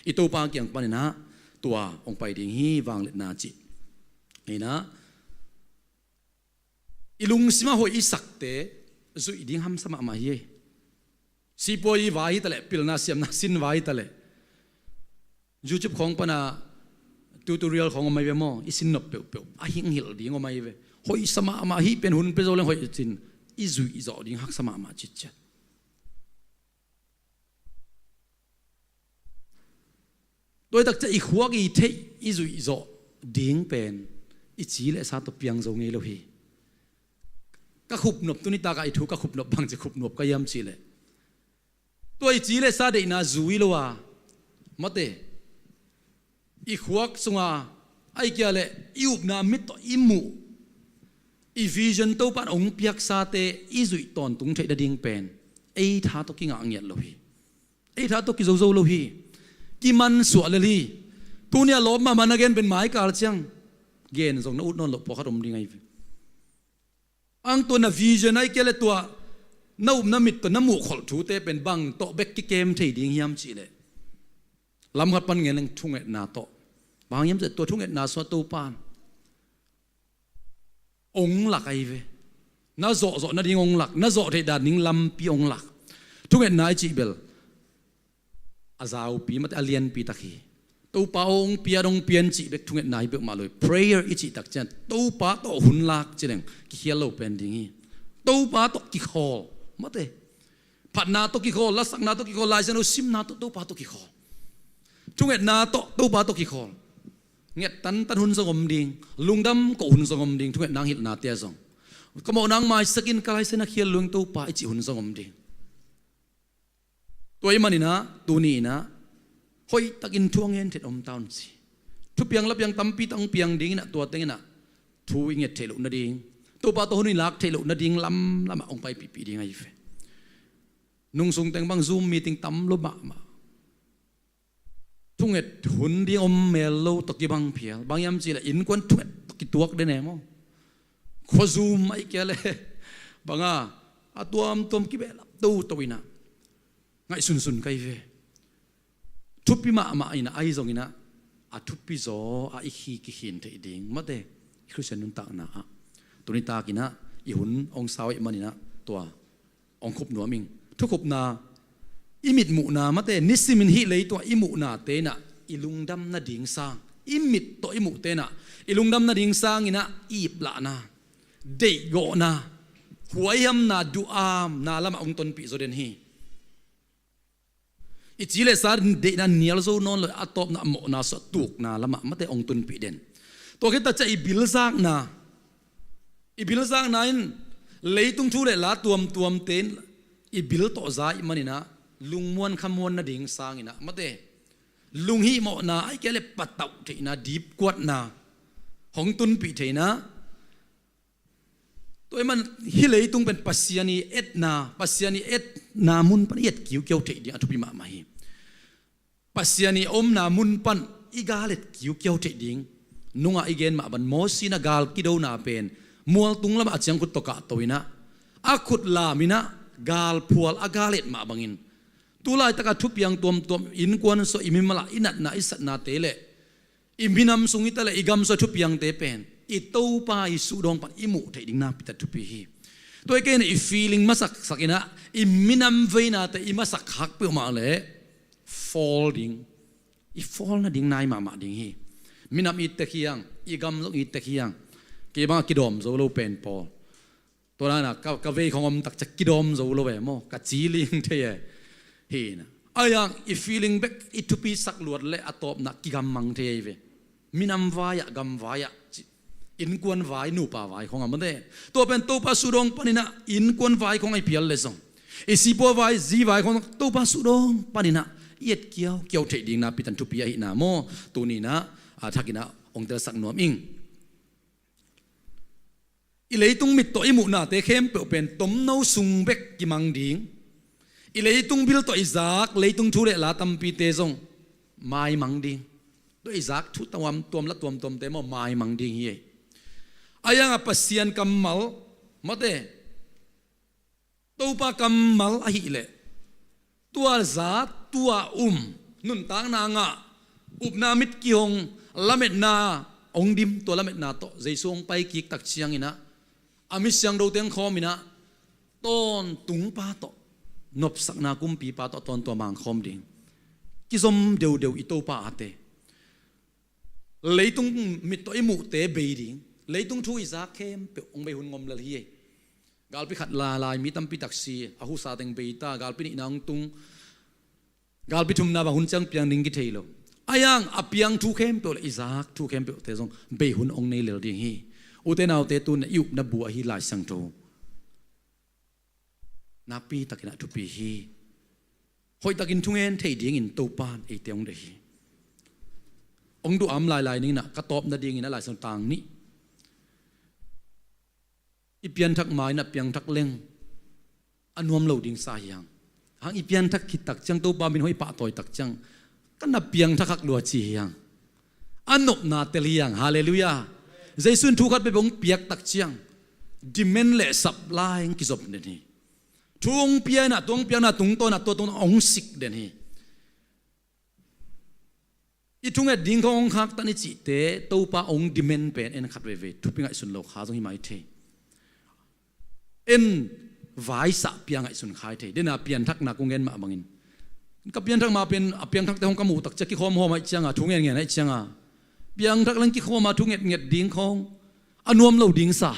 i Topa kiang paninah tua hong pai ding hi vangliatna cih. Inah i lungsim a hoih i sakte zuih ding hamsa mahmah hi. Sipuai vai hi taleh, pilna siamna sin vai hi taleh, YouTube khawng pana tutorial khawng om ahi ve maw? I sin nop peuhpeuh a hing hilh ding om ahi ve. Hoihsa mahmah, hih pen hun pia zo leng hoih cin i zuih zawh ding haksa mahmah citciat. Tua hi takciah i khuak i theih i zuih zawh ding pen i ci le sa tawh piang zo ngei lo hi. Ka khupnop, tuni takah i thu ka khupnop bangci khupnop ka hiam cihleh, tua i ci le sa deihna zui lo a, mate, i khuak sunga, ahih kei leh i upna mit tawh i muh, i vision Topa in hong piaksate i zuih tawntung theih nading pen ei tha tawh kingah ngiat lo hi. Ei tha tawh kizo zo lo hi. kiman suah lel hi. Tuni a lawp mahmah na gen pen mai kal ciang gen zong na ut nawn loh pawlkhat om ding ahi ve. Ang tua na vision ahi kei le tua na upna mit tawh na muhkholh thute pen bang tawh bek kikem thei ding hiam cihleh, lamkhat pan ngen leng thungetna tawh. Bang hiam cihleh tua thungetna sungah Topa in ong lak ahi ve. Na zawhzawh nading ong lak, na zawh theih dan ding lampi ong lak. Thungetna i cih bel a zaupi mate a lianpi tak hi. Topa aw ong pia dong pian cih bek thungetna hi peuhmah lo hi. Prayer i cih tak ciang Topa tawh hun lak cileng kikhial lo pen ding hi. Topa tawh kikhawl mate. Phatna tawh kikhawl, lasakna tawh kikhawl, Lai Siangtho simna tawh Topa tawh kikhawl. Thungetna tawh Topa tawh kikhawl. Nget tantan hun zong om ding, lungdam koh hun zong om ding, thungetna ang hilhnate ah zong. Ka mawhna ang maisak in ka Lai Siangtho na khial lua ing Topa i cih hun zong om ding. Tua ahih maninah tuni inah hoihtakin thu a ngen theih om ta un ci. Thupiang lapiang tampi tak hong piang dinginah tua tenginah thu i nget theih loh nading, Topa tawh hun i lak theih loh nading lamlamah hong paipihpih ding ahi ve. Nungsung teng bang Zoom meeting tam lo mahmah. Thunget hun ding om mel lo tawh kibang phial. Bang hiam cihleh innkuan thunget tawh kituak den e maw? Khuazum ahi kei le banga a tuamtuam kibehlap toto inah ngaihsunsun ka hi ve. Thupi mahmah inah ahi zonginah a thupi zaw a i khi kikhin theih ding mate i Khristian nuntakna ah tuni takinah i hun hong sau ahih maninah tua hong khup nuam ing. Thukhupna, i mitmuhna mate nisimin hih leitungah i muhnate inah i lungdam nading sang, i mit tawh i muhte inah i lungdam nading sanginah i iplahna, deihgawhna, huaihamna, duhamna lamah hong tonpih zaw den hi. I ci le sa deihna nial zo nawn lo, a tawpna a mawhna sawh tukna lamah mate hong tunpih den. Tua khit takciang i bilzakna, i bilzakna in leitung thu le la tuamtuamte in i bil tawh za ahih maninah lungmuan khamuan nading sanginah mate lunghihmawhna ahi kei le patauh theihna, dipkuatna hong tunpih theihna. Tua ahih man hih leitung pen Pasian i etna, Pasian i etna mun pan i et kiukiau theih ding a thupi mahmah hi. Pasian i omna mun pan i gal et kiukiau theih ding. Nungah i gen mah bang Mosi in a gal kidona pen mualtung lamah a ciangkhut tawh kahto inah a khut laminah galphual a gal et mah bangin tu laitaka thupiang tuamtuam innkuan sawh i mimal ah i natna i satnate le i minam sung hi ta le i gam sung a thupiangte pen i Topa i suhdawng pan i muh theih ding nakpi tak thupi hi. Tua hi kei inah i feeling masaksak inah i minam veinate i masak khak peuhmah le fall ding, i fall nading nai mahmah ding hi. Minam i tek hiang, i gam zong i tek hiang. Kei bangah kidawm zo lo pen pawl. Tua dana ka, ka vei khong om takciang kidawm zo lo e maw, ka ci ling thei e. Hi na. Ahi hang i feeling bek i thupi sak luat le a tawpna kigammang thei ahi ve. Minam vai-ah, gam vai-ah, ci, innkuan vai, nupa vai khong a mate. Tua pen Topa suhdawng paninah innkuan vai khong ahi phial le zong, i sipua vai, zi vai khong Topa suhdawng paninah i et kiaukiau theih ding nakpi tak thupi ahihna maw, tuninah a thakinah hong telsak nuam ing. I leitung mit tawh i muhnate khempeuh pen tomno sung bek kimang ding. I leitung bil tawh i zak leitung thu le la tampite zong maimang ding. Tua i zak thu tuamtuam la tuamtuamte maw maimang ding hi. Ahi hangah Pasian kammal mate, Topa kammal ahih leh tua za, tua um, nuntakna ngah, upna mit kihong, lametna hong dim, tua lametna tawh Jesu hong paikik takcianginah a mi siangthote hong khawminah tawntungpa tawh, nopsakna kumpipa tawh tawntung a mangkhawm ding. Kizom deudeu i Topa ate. Leitung mit tawh i muhte bei ding, leitung thu i zak khempeuh hong bei hun ngom lel hi. Galpi khat lai lai mi tampi tak si, a husa teng bei ta, galpi nihna hong tung, galpi thumna bang hun ciang piang ding kithei lo. Ahi hang a piang thu khempeuh le i zak thu khempeuhte zong bei hun hong nei lel ding hi. Ute naute, tun i upna bu ahi Lai Siangtho nakpi takinah thupi hi. Hoihtakin thungen thei dingin Topa in eite hong deih hi. Hong duham lailai ninginah ka tawp nadingin a Lai Siangtho tang nih. I pianthak ma-in a piangthak leng a nuam lo ding sa hi hang. Hang i pianthak khit takciang Topa min hoih pahtawi takciang Ka na piangthak hak lua ci hi hang. A nopna tel hi hang. Halleluiah. Jesu in thu khat peuhpeuh hong piak tak ciang demand le supply hong kizop den hi. Thu hong pia in ah, tua hong piakna tungtawn ah, tua tungtawn hong sik den hi. I thunget ding khawng hong khaktan i cihte Topa hong demand pen en khat veivei thupi ngaihsun lo kha zong hi mai thei. En vaisah pia ngaihsun kha hi thei. Dena pianthakna kong gen mah bangin, ka pianthak ma pen a piangthakte hong ka muh tak ciang kikhawm hawm ahih cianga, thu ngen ngen ahih cianga, piangthak leng kikhawm a thu nget nget ding khawng a nuam lo ding sa.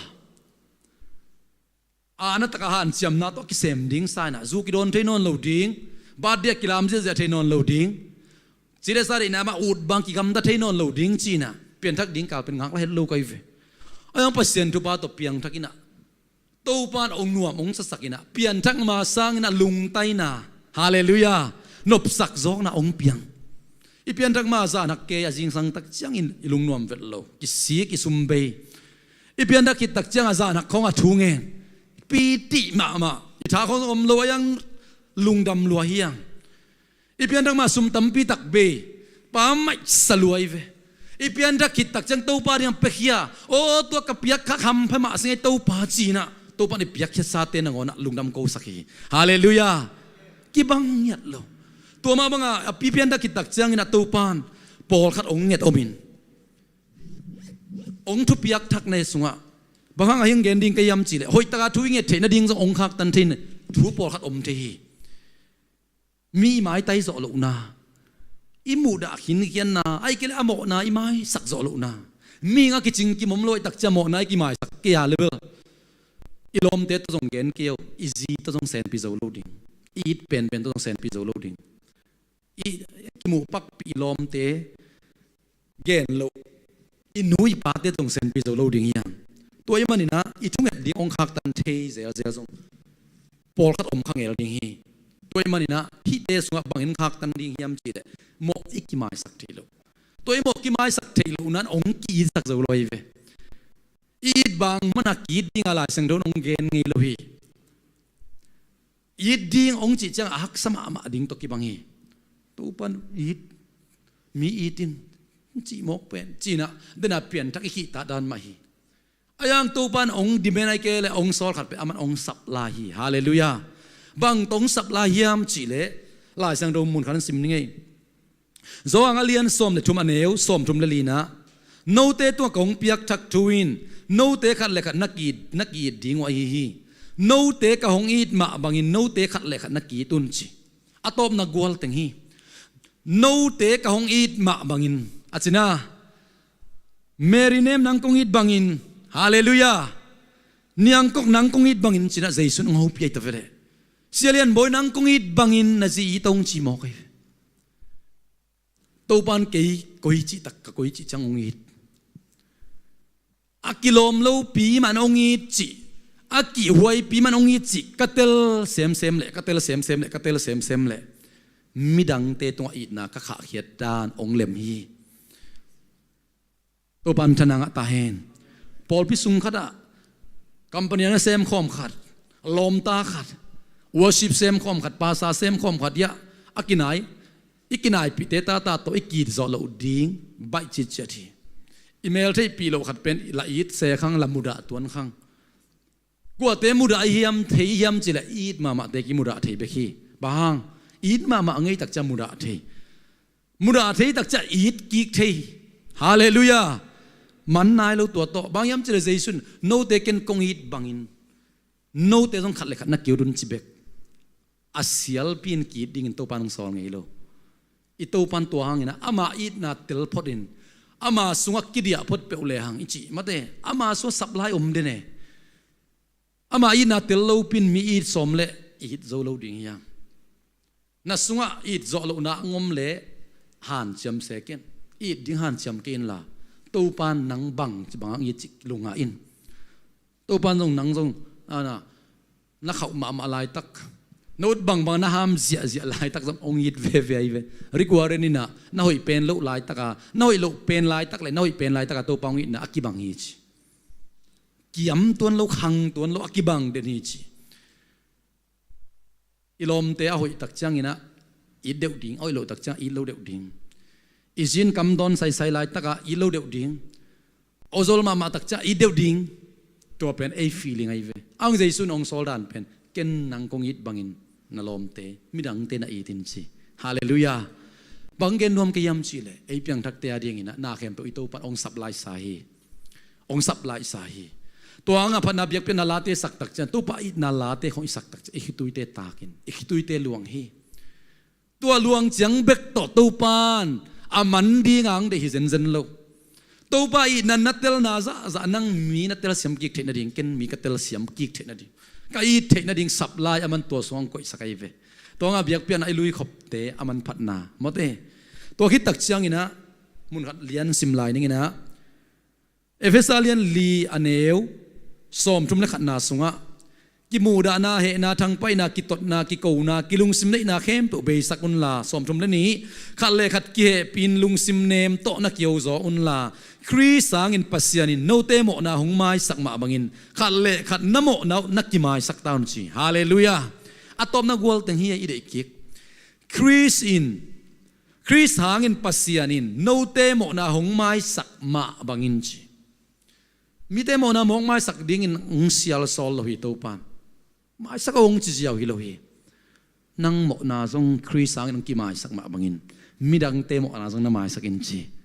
A na taka hanciamna tawh a kisem ding sa inah, zu kidawn thei nawn lo ding, birthday a kilam ziahziah thei nawn lo ding, ci le sa deihna mah ut bang kigamta thei nawn lo ding ci inah, pianthak ding kal pen ngak la het lo kai ve. A yang Pasian thupha tawh piangthak inah, Topa in hong nuam hong sasak inah, pianthak ma sang inah lungtaina, halleluiah, nopsak zawkna hong piang. I pianthak ma zahnak kei a zingsang tak ciangin i lungnuam vet lo, kisik i sumbei. I pianthak khit tak ciang a zahnak khawng a thu ngen, piti mahmah, i tha khawng om lo a yang lungdam lua hi hang. I pianthak ma sum tampi tak bei, pa maih sa lua hi ve. I pianthak khit tak ciang Topa ding a piakhia, aw tua ka piak khak hampha mah sing ei Topa ci inah, Topa in i piakhia sate nangawn ah lungdam kosak hi. Halleluiah. Kibang ngiat lo. Tua mah banga a pi pianthak khit tak ciang inah Topa in pawlkhat hong nget om in, hong thupiak thak na hi sungah, bang hang a hing gen ding ka hiam cih leh, hoih taka thu i nget theih nading zong hong khaktan thei na thu pawlkhat om thei hi. Mi i maitai zawh lohna, i muhdah khinkhianna, ahih kei leh a mawhna i maisak zawh lohna, mihing a kicing kim om lo ahih tak ciang mawhna i kimaisak kei a level, i lawmte tawh zong gen kei o, i zi tawh zong senpi zo lo ding, i it penpen tawh zong senpi zo lo ding. I kimuh pakpih i lawmte gen loh, i nu i pate zong senpi zo lo ding hiam? Tua ahih maninah i thunget ding hong khaktan thei zelzel zong pawlkhat om kha ngel ding hi. Tua ahih maninah hihte sungah bangin khaktan ding hiam cih leh, mawh i kimaisak theih loh. Tua i mawh kimaisak theih loh nan hong ki-itsak zo lo hi ve. I it bang mana ki-it dinga Lai Siangtho in hong gen ngei lo hi. It ding hong cih ciang a haksa mahmah ding tawh kibang hi. Topa in it, mi it in, hong cih mawk pen ci inah, dena pianthak i khihtak dan mah hi. A yang Topa in hong demand ahih kei leh hong sawl khat pen, aman hong sap lai hi. Halleluiah. Bang tawh hong sap lai hiam cih leh, Lai Siangtho mun khat in sim ni ngei. Johan a lian sawm le thum a neu sawm thum le lina, note tungah ka hong piak thak thu in note khat le khat na ki-it, na ki-it ding uh ahi hi. Note ka hong it mah bangin note khat le khat na ki-it un ci. A tawpna gual teng hi. Note ka hong it mah bangin, a cina, Mary Nem nang kong it bangin, halleluiah, Niangkok nang kong it bangin cinah Jesu in hong hopih ahi ta veleh. Sia Lian Bawi nang kong it bangin na zi it hong ci mawk ahi. Topa in kei koi cih tak ka koi cih ciang hong it. A kilawm lopi man hong it cih, a kihhuaipi man hong it cih ka tel semsem leh, ka tel semsem leh, ka tel semsem leh midangte tungah itna ka khahkhiat dan hong lem hi. Topa in thana ngah ta hen. Pawlpi sung khatah company a na semkhawm khat, lawmta khat, worship semkhawm khat, pasa semkhawm khat, iah a kinai, i kinaipihte tata tawh i ki-it zawh loh ding baih citciat hi. I mel theihpih loh khat pen la it se khang, la mudah tuan khang. Kuate mudah i hiam, thei i hiam cih leh i it mahmahte kimudah thei bek hi. Bang hang? I it mahmah a ngei tak ciang mudah thei. Mudah thei tak ciang it kik thei. Halleluiah. Man nai lo tua tawh. Bang hiam cih leh Jesu in note ken kong it bangin note zong khat le khat na ki-it un ci bek. A sialpi in ki-it dingin Topa in hong sawl ngei lo. I Topa in tua hangin ah ama itna tel phot in, ama sungah kidiah phot peuh lehang i cih mate, ama sungah sap lai om den e. Ama itna tel lopi in mi it sawm leh i it zo lo ding hiam? Na sungah it zawh lohna hong om leh hanciam se ken. It ding hanciam kei inla, Topa in nang bang ci bangah hong it cih lungah in. Topa in zong nang zong, a, na, na khauh mahmah laitak, na ut bangbang na ham ziahziah laitak zong hong it veve ahi ve. Rikuaren inah na hoih pen loh laitaka, na hoih loh pen laitak le na hoih pen laitaka Topa hong itna a kibang hi ci. Kiam tuan lo, khang tuan lo, a kibang den hi ci. I lawmte a hoih tak cianginah it deuh ding, a hoih loh tak ciang it lo deuh ding. I zin kam dawn saisai laitakah it lo deuh ding. Aw zol mahmah tak ciang it deuh ding. Tua pen ei feeling ahi ve. A hong Jesu in hong sawl dan pen, ken nang kong it bangin na lawmte, midangte na it in ci. Halleluiah. Bang gen nuam ka hiam cihleh, ei piangthakte a dinginah na khempeuh i Topa in hong sap laisa hi. Hong sap laisa hi. Tua hangah phatna biakpiakna late sak tak ciang, Topa itna late khong i sak tak ciang, i khituite takin, i khituite luang hi. Tua luang ciang bek tawh Topa in a man ding a hong deih hi zenzen lo. Topa itna na telna zahzah, nang mi na telsiam kik theih nading, ken mi ka telsiam kik theih nading, ka it theih nading sap lai a man tua sung hong koihsak ahi ve. Tua hangah biakpiakna i lui khopte a man phatna mawte. Tua khit tak cianginah mun khat lian sim lai ninginah, Efesa lian li a neu sawmthum le khatna sungah, kimuhdahna, hehna, thangpaihna, kitotna, kikona, kilungsim neihna khempeuh beisak unla, sawmthum le nih, khat le khat kihehpih in lungsim nem tawh na kiho zaw unla, Khrist hangin Pasian in note mawhna hong maisak mah bangin khat le khat na mawhna uh na kimaisak ta un ci. Halleluiah. A tawpna gualteng hi a i deih kik. Khrist in, Khrist hangin Pasian in note mawhna hong maisak mah bangin ci. Mite mawhna mawk maisak dingin hong sial sawl lo hi Topa in. Maisak aw hong ci ziau hi lo hi. Nang mawhna zong Khrist hangin hong kimaisak mah bangin midangte mawhna zong na maisak in ci.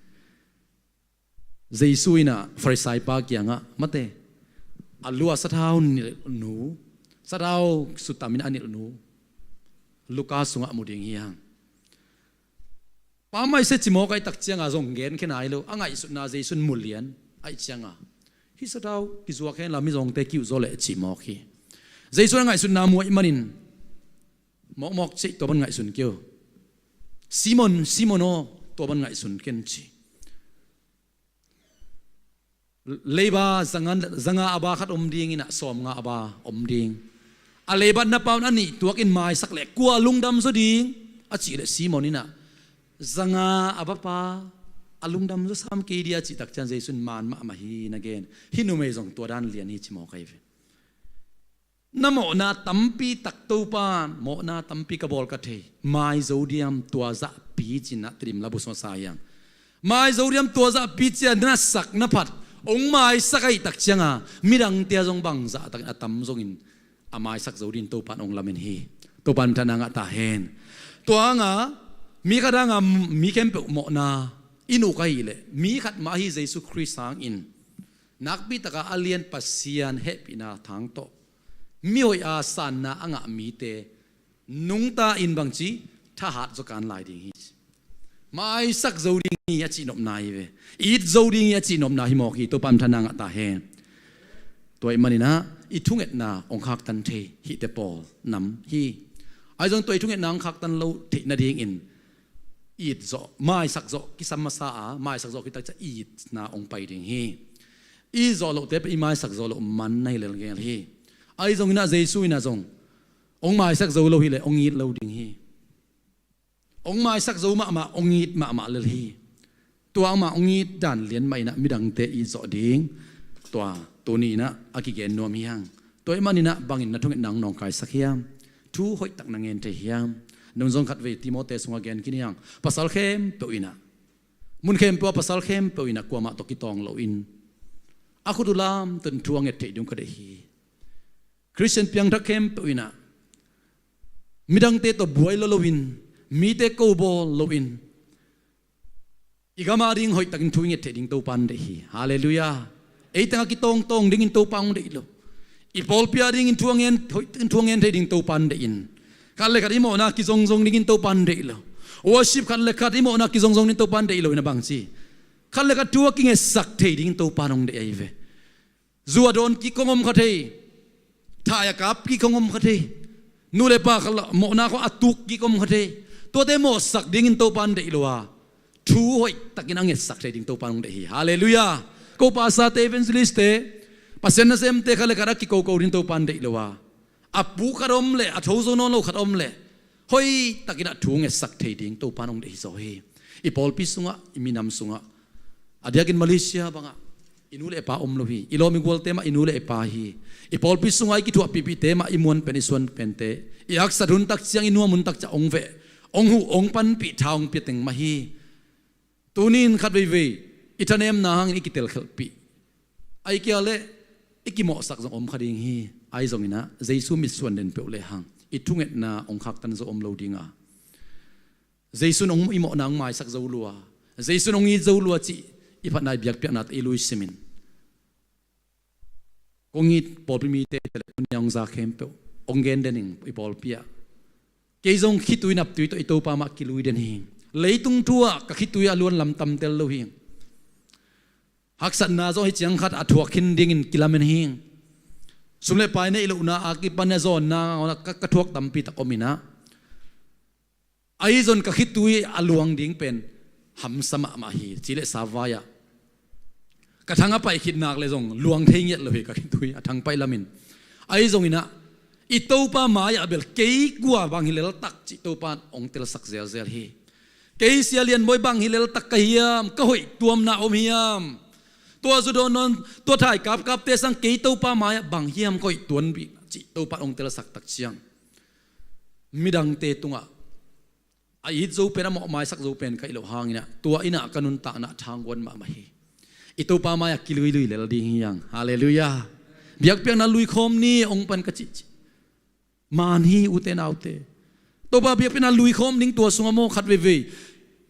Jesu inah Farisai pa kiangah, mate, a lua sathau nilhnu, sathau sutam in a nilhnu Luka sungah mu ding hi hang. Pa maise cimawk ahih tak cianga zong genkhia nai lo, a ngaihsutna Jesu in mulian ahih cianga, hih sathau kizuak henla mizawngte kiuh zaw leh cimawk hi. Jesu in a ngaihsutna muah manin, mawkmawk cih tua ban ngaihsun kei o. Simon, Simon aw, tua ban ngaihsun ken ci. Leiba zanga, zanga a ba khat om ding inah sawmnga a ba om ding. A leiba na pa un a nih tuakin maisak leh kua lungdam zaw ding a cih leh Simon inah, zanga a ba pa a lungdam zaw sam kei dia cih tak ciang Jesu in man mahmah hi na gen. Hih numei zong tua dan lian hi cimawk ahi ve. Na mawhna tampi tak Topa in, mawhna tampi ka bawl ka thei, mai zo diam tua zahpi cinah Tedim labu sungah sa hiang. Mai zo diam tua zahpi cia na sak na phat hong maisak ahih tak cianga midangte a zong bangzah takin a tam zongin a maisak zo dingin Topa in hong lamen hi. Topa in minthanna ngah ta hen. Tua hanga mi khat hanga mi khempeuh mawhna i nuh ka hih leh mi khat mah ahi Jesu Khrist hangin nakpi taka a lian Pasian hehpihna thang tawh mihoih a sanna a ngah mite nungta in bangci thahat zaw kan lai ding hi. Maisak zo ding hi a cihnopna hi ve. It zo ding hi a cihnopna hi mawk hi. Topa in minthanna ngah ta hen. Tua ahih maninah i thungetna hong khaktan thei hihte pawl nam hi. Ahi zong tua i thungetna hong khaktan lo theih nadingin it zawh, maisak zawh kisam masa a, maisak zawh khit tak ciang itna hong pai ding hi. It zawh lohte pen i maisak zawh loh man na hi lelngel hi. Ahi zonginah Jesu inah zong hong maisak zo lo hileh hong it lo ding hi. Hong maisak zo mahmah, hong it mahmah lel hi. Tua amah hong it dan lian mah inah midangte it zawh ding tua tuni inah a kigen nuam hi hang. Tua ahih maninah bangin na thungetna hong nawngkaisak hiam? Thu hoihtak na ngen thei hiam? Nung zong khatvei Timote sungah gen khin hi hang. Pasal khempeuh inah, mun khempeuh ah pasal khempeuh inah kuamah tawh kitawng loin a khut uh lamtakin thu a nget theih ding ka deih hi. Khristian piangthak khempeuh inah midangte tawh buai law loin, mite ko bawl loin, i gam ading hoihtakin thu i nget theih ding Topa in deih hi. Halleluiah. Ei tengah kitawngtawng dingin Topa hong deih lo. I pawlpi adingin thu a ngen, hoihtakin thu a ngen thei ding Topa in deih in, khat le khat i mawhna kizongzong dingin Topa in deih lo. Worship khat le khat i mawhna kizongzong dingin Topa in deih lo inah bangci, khat le khat thu a kingetsak thei dingin Topa in hong deih ahi ve. Zu a dawn kik khong om kha thei. Thai a kap kik khong om kha thei. Nu le pa khat lah mawhna khong a tuk kik om kha thei. Tuate mawhsak dingin Topa in deih lo a, thu hoihtakin a ngetsak thei ding Topa in hong deih hi. Halleluiah. Ko pastorte, evangelistte, Pasian nasemte khat le khat a kikoko ding Topa in deih lo a, a pu khat om leh, a tho zo nawn lo khat om leh, hoihtakin a thu ngetsak thei ding Topa in hong deih hi zaw hi. I pawlpi sungah, i minam sungah, a diakin Malaysia bangah i nu le i pa om lo hi. I lawm i gualte mah i nu le i pa hi. I pawlpi sungah i kithuahpihpihte mah i muanpen i suanpente, i haksat hun tak ciang, i nuam hun tak ciang hong veh, hong huh, hong panpih, tha hong pia teng mah hi. Tuni in khat veivei i thanemna hangin i kitelkhelhpih, ahih kei leh i kimawhsak zong om kha ding hi. Ahi zongin ah Jesu mitsuan den peuh lehang i thungetna hong khaktan zo om lo ding a, Jesu in hong, i mawhna hong maisak zo lua, Jesu in hong it zo lua cih i phatna, i biakpiakna tawh i lui simin, kong it pawlpi mite tawh le tuni a hong za khempeuh hong gen den ing. I pawlpi ah kei zong khitui naptui tawh i Topa mah kilui den hi. Leitung thu ah ka khitui a luan lam tamtel lo hi. Haksatna zong hi ciang khat a thuak khin dingin kilamen hi. Sum le pai neih lohna a kipan a zawnna ka, ka thuak tampi tak om in ah, ahi zong ka khitui a luang ding pen hamsa mahmah hi. Ci le sa vai ah ka thang a paih khit nak le zong luang thei ngiat lo hi ka khitui a thang paih lamin. Ahi zongin ah i Topa mai-ah bel kei kua bang hi leltak cih Topa in hong telsak zelzel hi. Kei Sia Lian Bawi bang hi leltak ka hiam, ka hoih tuamna om hiam? Tua zu dawn nawn, tua thai kapkapte sang kei Topa mai-ah bang hiam ka hoih tuan bih cih Topa in hong telsak tak ciang, midangte tungah a it zo pen, a mawhmaisak zo pen ka hih loh hangin ah tua in ah ka nuntakna a thangguan mahmah hi. I Topa mai-ah kiluilui lel ding hi hang. Halleluiah. Biakpiakna lui khawm ni, hong pan ka cihcih. Maan hi, ute naute. Topa biakpiakna lui khawm ding, tua sungah maw khat veivei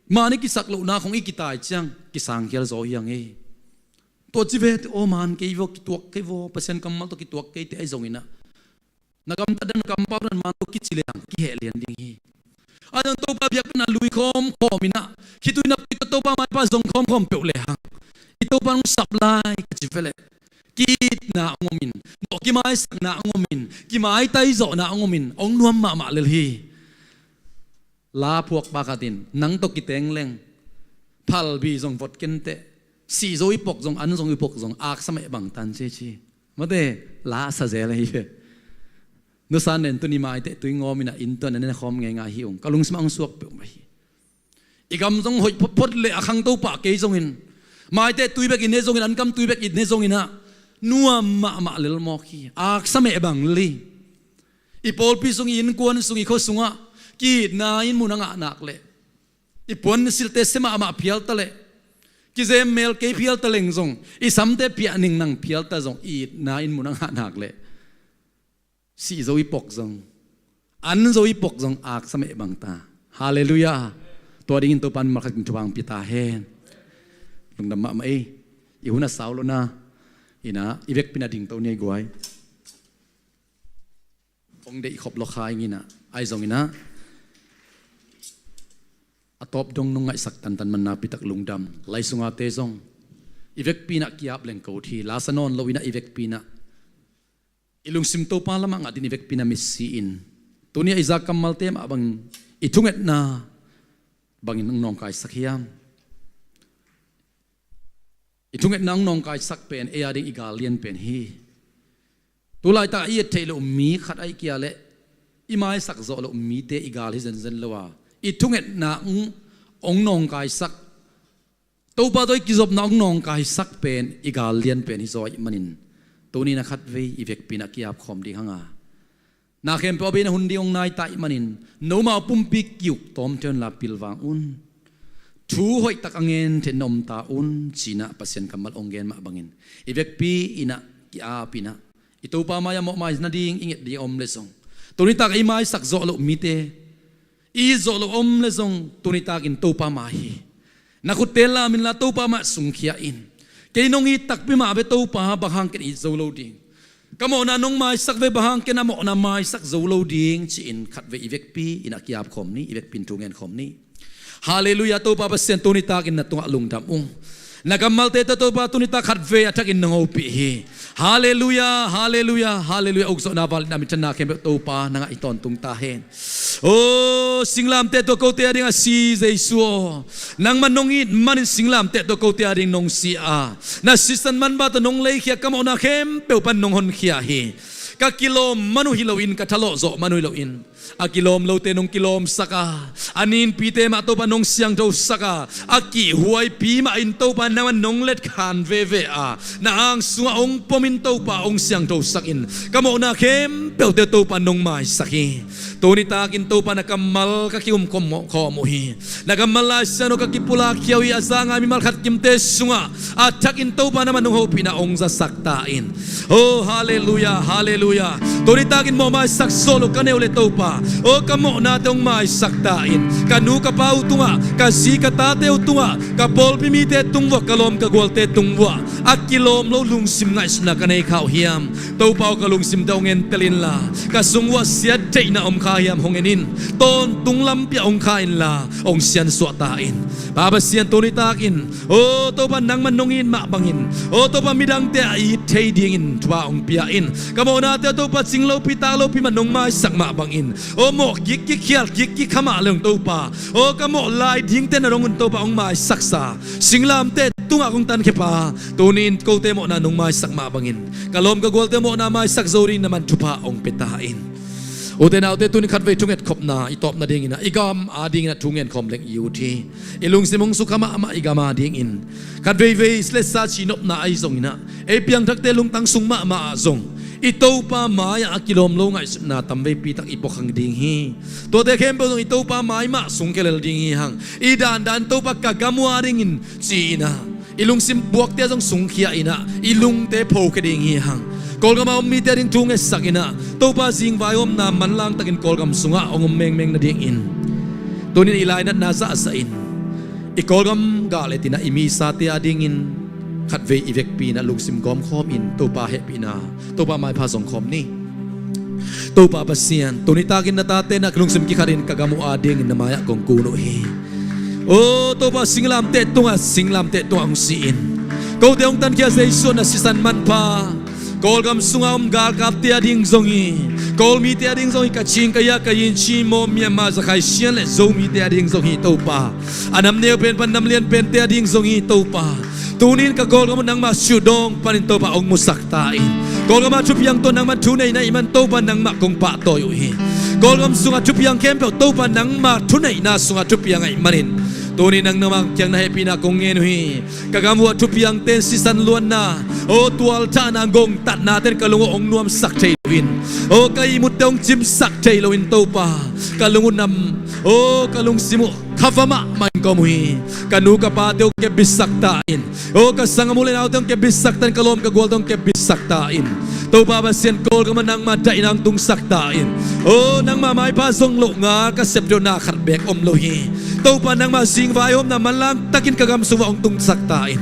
maan i kisak lohna khong i kitai ciang kisangkhial zaw hi hang e. Tua ci ve teh, aw maan kei vaw, kituak kei vaw, Pasian kammal tawh kituak kei teh, ahi zongin ah na gamtat dan, na kampau dan maan tawh kici lehang kiheh lian ding hi. Ahi zong Topa biakpiakna lui khawm khawm in ah, khitui naptui tawh Topa maipa zong khawm khawm peuh lehang i Topa in hong sap lai ka ci ve leh, ki-itna hong om in, mawh kimaisakna hong om in, kimaitai zawhna hong om in, hong nuam mahmah lel hi. La phuakpa khat in, nang tawh kiteng leng phalbi zong vot kenteh, sih zo i pok zong, an zong i pok zong, aksa meh bang tan ci ci. Mate, la a sa zel ahi ve. Nusa nen tuni maite tui ngawm in ah inn tuan a ne khawm ngeingai hi ung. Ka lungsim ah hong suak peuhmah hi. I gam zong hoih photphot leh a khangto pah kei zongin, maite tui bek i ne zongin, ankam tui bek i ne zongin ah nuam mahmah lel mawk hi. Aksa meh bang lel hi. I pawlpi sung, i innkuan sung, i khua sungah ki-itna inn mun a ngah nak leh, i puan silte sia mahmah phial ta leh, kizem mel kei phial ta leng zong, i samte piah ning nang phial ta zong, i itna inn mun a ngah nak leh, sih zo i pok zong, an zo i pok zong, aksa meh bang ta. Halleluiah. Tua dingin Topa in malkhat in thupha hong pia ta hen. Lungdam mahmah ei. I hun a sau lo na, in ah i vekpi in ah dingto ni ei guai. Hong deih khop lo kha ing in ah, ahi zongin ah a tawp dong nong ngaihsak tantan man nakpi tak lungdam. Lai sungate zong i vekpi in ah ki-ap leng ko hi. La sa nawn lo in ah i vekpi in ah, i lungsim Topa lamah ngah dingin i vekpi in ah mitsi in, tuni a i za kammalte mah bangin i thungetna bangin hong nawngkaisak hiam? I thungetna hong nawngkaisak pen ei a ding i gal lian pen hi. Tulaitak i et theih loh mi khat ahih kei leh i maisak zawh loh mite i gal hi zenzen lo a, i thungetna hong, hong nawngkaisak, Topa tawh i kizopna hong nawngkaisak pen i gal lian pen hi zaw ahih manin, tuni in ah khatvei i vekpi in ah ki-ap khawm ding hang a, na khempeuh a bei in ah hun ding hong nai ta ahih manin, nomau pumpi ki-uk tawm thei unla pilvang un. Thu hoihtak a ngen thei in na om ta un, ci-in ah Pasian kammal hong gen mah bangin, i vekpi in ah ki-ap in ah, i Topa mai-ah mawhmai nading i nget ding a om leh zong, tuni tak i maisak zawh loh mite, i it zawh loh om leh zong, tuni takin Topa mai hi. Na khutte lam inla Topa mah sungkhia in. Kei nong it takpi mah ve Topa, bang hang ken it zo lo ding? Ka mawhna nong maisak ve, bang hang ken a mawhna maisak zo lo ding, ci-in khatvei i vekpi in ah ki-ap khawm ni, i vekpi in thu ngen khawm ni. Halleluiah. Topa Pasian, tuni takin na tungah lungdam ung. Na kammalte tawh Topa tuni tak khatvei a thakin nong hopih hi. Halleluiah, halleluiah, halleluiah. Ukzawhna, valna, minthanna khempeuh Topa nangah i tawntung ta hen. O singlamteh tawh kote a ding a si Jesu aw, nangman nong it manin singlamteh tawh kote a ding nong si a, na sisan manba tawh nong leikhia, ka mawhna khempeuh pan nong honkhia hi. ka kilawm man uh hi loin, ka thalawh zawh man uh hi loin, a kilawm lote nong kilawmsak a, a ninpite mah Topa nong siangthosak a, a kihhuaipi mah in Topa nangman nong letkhan veve a, na ang sungah hong pomin Topa hong siangthosak in, ka mawhna khempeuhte Topa nong maisak hi. Tuni takin Topa na kammal ka kium khawm uh hi. Na kammal Lai Siangtho ka kipulak khia uh hi. A zanga mimal khat kimte sungah a thakin Topa nangman nong hopihna hong zasak ta in. Oh, halleluiah, halleluiah. Tuni takin mawh maisak zawh lo ka neu le Topa, oh, ka mawhnate hong maisak ta in. Ka nu ka pa uh tungah, ka zi ka tate uh tungah, ka pawlpi mite tung vuah, ka lawm ka gualte tung vuah a kilawm lo lungsim ngaihsutna ka nei kha uh hiam? Topa aw, ka lungsimte hong entel inla, ka sung uah siat theihna om kha hiam hong en in. Tawntung lampi ah hong kha inla, hong siansuah ta in. Pa Pasian, tuni takin, oh, Topa nangman nong it mah bangin, oh, Topa midangte a it thei dingin thupha hong pia in. Ka mawhnate Topa cing lopi tak lopi mah nong maisak mah bangin, oh, mawh kikkik, khial kikkik kha mah leng Topa, oh, ka mawh lai dingte na dong un Topa hong maisaksa, singlamteh tungah kong tankhia Pa, tuni in kote mawhna nong maisak mah bangin, ka lawm ka gualte mawhna maisak zo dingin na man thupha hong pia ta in. Ute naute, tuni khatvei thungetkhopna i tawp nadingin ah, i gam adingin ah thu ngen khawm leng i ut hi. I lungsim hong sukha mahmah i gam adingin. Khatveivei letsa cinopna ahi zongin ah, ei piangthakte lungtang sung mahmah ah zong, i Topa mai-ah a kilawm lo ngaihsutna tamveipi tak i puakhang ding hi. Tuate khempeuh zong i Topa mai mah sungkhia lel ding hi hang. I dandan Topa ka gam uh adingin ci-in ah, i lungsim buakte zong sungkhia in ah, i lungte phokhia ding hi hang. Kawlgam a om mite ading thu ngetsak in ah, Topa zingvai omna manlang takin Kawlgam sungah hong om mengmeng nadingin, tunin i lainatna zahzah in, i Kawlgam gah le tinah i misate adingin khatvei i vekpi in ah lungsim gawmkhawm in Topa hehpihna, Topa maipha zongkhawm ni. Topa Pasian, tuni takin na tate na lungsim kikhatin ka gam uh adingin na mai-ah kong kun uh hi. Oh, Topa, singlamteh tungah, singlamteh tungah hong si in. Kote hong tankhia Jesu na sisan manpha, Kawlgam sunga om galkapte ading zong hi, Kawlmite ading zong hi, Kachin, Kayah, Kayin, Chin, Mon, Myanmar, Rakhine, Shan le Zomite ading zong hi Topa. A nam neu pen pan nam lian pente ading zong hi Topa. Tunin ka Kawlgam uh nangma sudawng panin Topa hong musak ta in. Kawlgam a thupiang tawh nangma thuneihna ih man Topa nangmah kong pahtawi uh hi. Kawlgam sungah thupiang khempeuh Topa nangma thuneihna sungah thupiang ahih manin, tunin nangmah kiang na hehpihna kong ngen uh hi. Ka gam uh a thupiangte in sisan luanna, aw tualthahna, gongtatnate in ka lung uh hong nuamsak thei loin, aw ka ihmutte hong cimsak thei loin Topa, ka lung uh nam, aw ka lungsim uh kha va mahmah in ka om uh hi. Ka nu ka pate uh kepbitsak ta in. Aw ka sanggam u le naute uh kepbitsak ta in, ka lawm ka gualte uh kepbitsak ta in. Topa Pasian, Kawlgam ah nangma daihna hong tungsak ta in. Aw nangma maipha zong loh ngal ka sepdeuhna khat beek om lo hi. Topa nangma zingvai omna manlang takin ka gam sung uah hong tungsak ta in.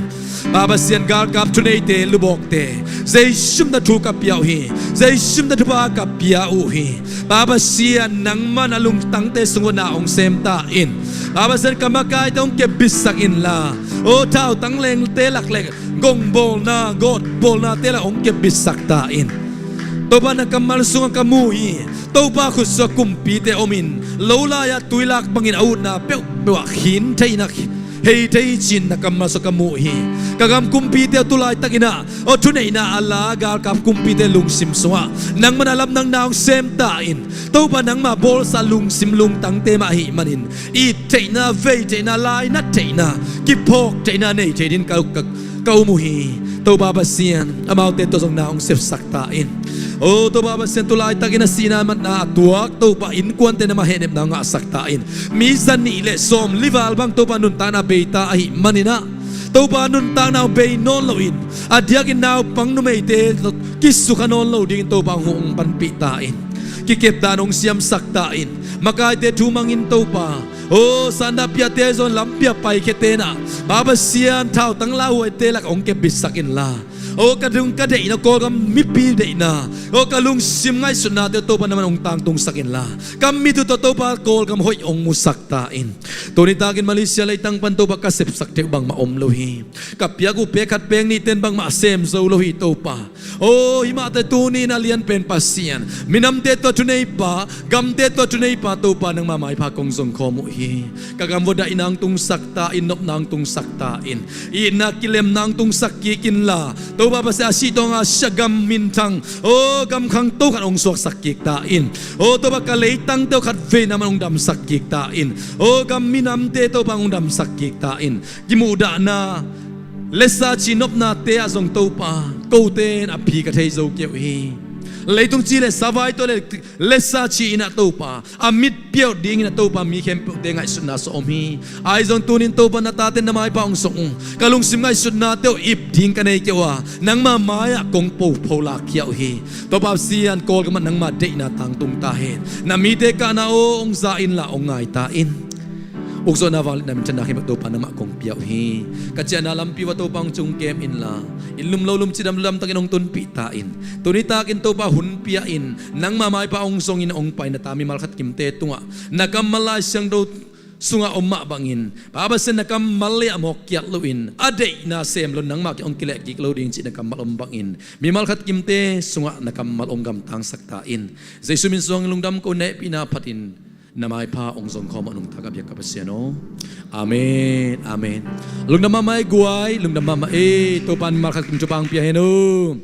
Pa Pasian, galkap thuneite, lubawkte, Jesu min tawh thu ka pia uh hi. Jesu min tawh thupha ka pia uh hi. Pa Pasian, nangman a lungtangte sung uah na hong sem ta in. Pa Pasian, ka makaite hong kepbitsak inla, aw thautang lengte lak le gongbawlna, gawtbawlnate lak hong kepbitsak ta in. Topa na kammal sungah ka mu hi. Topa khut sungah kumpite omin, lo lai-ah tuilak bangin a utna peuhpeuh ah khin theihna, hei thei cin na kammal sungah ka mu hi. Ka gam kumpite uh tu laitakin ah, aw thuneihna a la galkap kumpite lungsim sungah nangman a lamdangna hong sem ta in. Topa nangma bawlsa lungsim lungtangte mah ahih manin, it theihna, vei theihna, lainat theihna, kiphawk theihna nei thei dingin ka, ka, ka um uh hi. Topa Pasian, amaute tawh zong na hong sepsak ta in. Aw Topa Pasian, tu laitakin a sihna matna a tuak Topa innkuante nangma hehnepna hong ngahsak ta in. Mi za nih le sawmli val bang Topa nuntakna bei ta ahih manin ah, Topa nuntakna hong bei nawn loin, a diakin naupang numeite kisukha nawn lo dingin Topa hong, hong panpih ta in. Kikepdan hong siamsak ta in. Makaite thu mangin Topa, aw sanda piate zong lampi a paikhiate in ah, Pa Pasian, thautang lauhuaite lak hong kepbitsak inla, aw ka dung ka deihna, Kawlgam mipi deihna, aw ka lungsim ngaihsutnate uh Topa nangman hong tangtungsak inla, ka mit uh tawh Topa Kawlgam hoih hong musak ta in. Tuni takin Malaysia leitang pan Topa ka sepsak theih uh bangmah om lo hi. Ka piak uh pek khat pek nihte in bangmah sem zo lo hi Topa. Aw himah teh tuni in a lianpen Pasian, minamte tawh thuneipa, gamte tawh thuneipa Topa nangma maipha kong zongkhawm uh hi. Ka gam uah daihna hong tungsak ta in, nopna hong tungsak ta in. Itna kilemna hong tungsak kik inla, Topa Pasian, a sih tawng a siah gam minthang, o gam khangto khat hong suaksak kik ta in. O Topa, ka leitangte uh khat vei nangman hong damsak kik ta in. O gam minamte Topa hong damsak kik ta in. Kimuhdahna, letsa ci nopnate ah zong Topa, kote in a phi ka thei zo kei uh hi. Leitung ci le savai tawh le letsa ci in ah Topa, a mit piauh dingin a Topa mi khempeuhte ngaihsutna sawh om hi. Ahi zong tunin Topa na tate na maipha hong song uh. Ka lungsim ngaihsutnate uh ip ding ka nei kei uh a, nangma mai-ah kong po pho lakkhia uh hi. Topa Pasian, Kawlgam ah nangma deihna tangtung ta hen. Na mite kahna aw hong za inla hong ngai ta in. Ukzawhna vangliatna minthanna khempeuh Topa nangmah kong pia uh hi. Ka ciahna lampi uh ah Topa hong cungkem inla, inn lum lo lum cidam ludam takin hong tunpih ta in. Tuni takin Topa hun pia in, nangma maipha hong zongin hong pai na ta mimal khat kimte tungah na kammal Lai Siangtho sungah om mah bangin, Pa Pasian, na kammal lei-ah mawk kiat loin a deihna sem lo, nangmah kiang hong kileh kik lo ding cih na kammal om bangin, mimal khat kimte sungah na kammal hong gamtangsak ta in. Jesu min suangin lungdam ko, na hehpihna phatin na maipha hong zong khawm mah nungta ka biak ka Pasian aw. Amen, amen. Lungdam mahmah ei guai, lungdam mahmah ei. Topa in mimal khat kim thupha hong pia hen aw.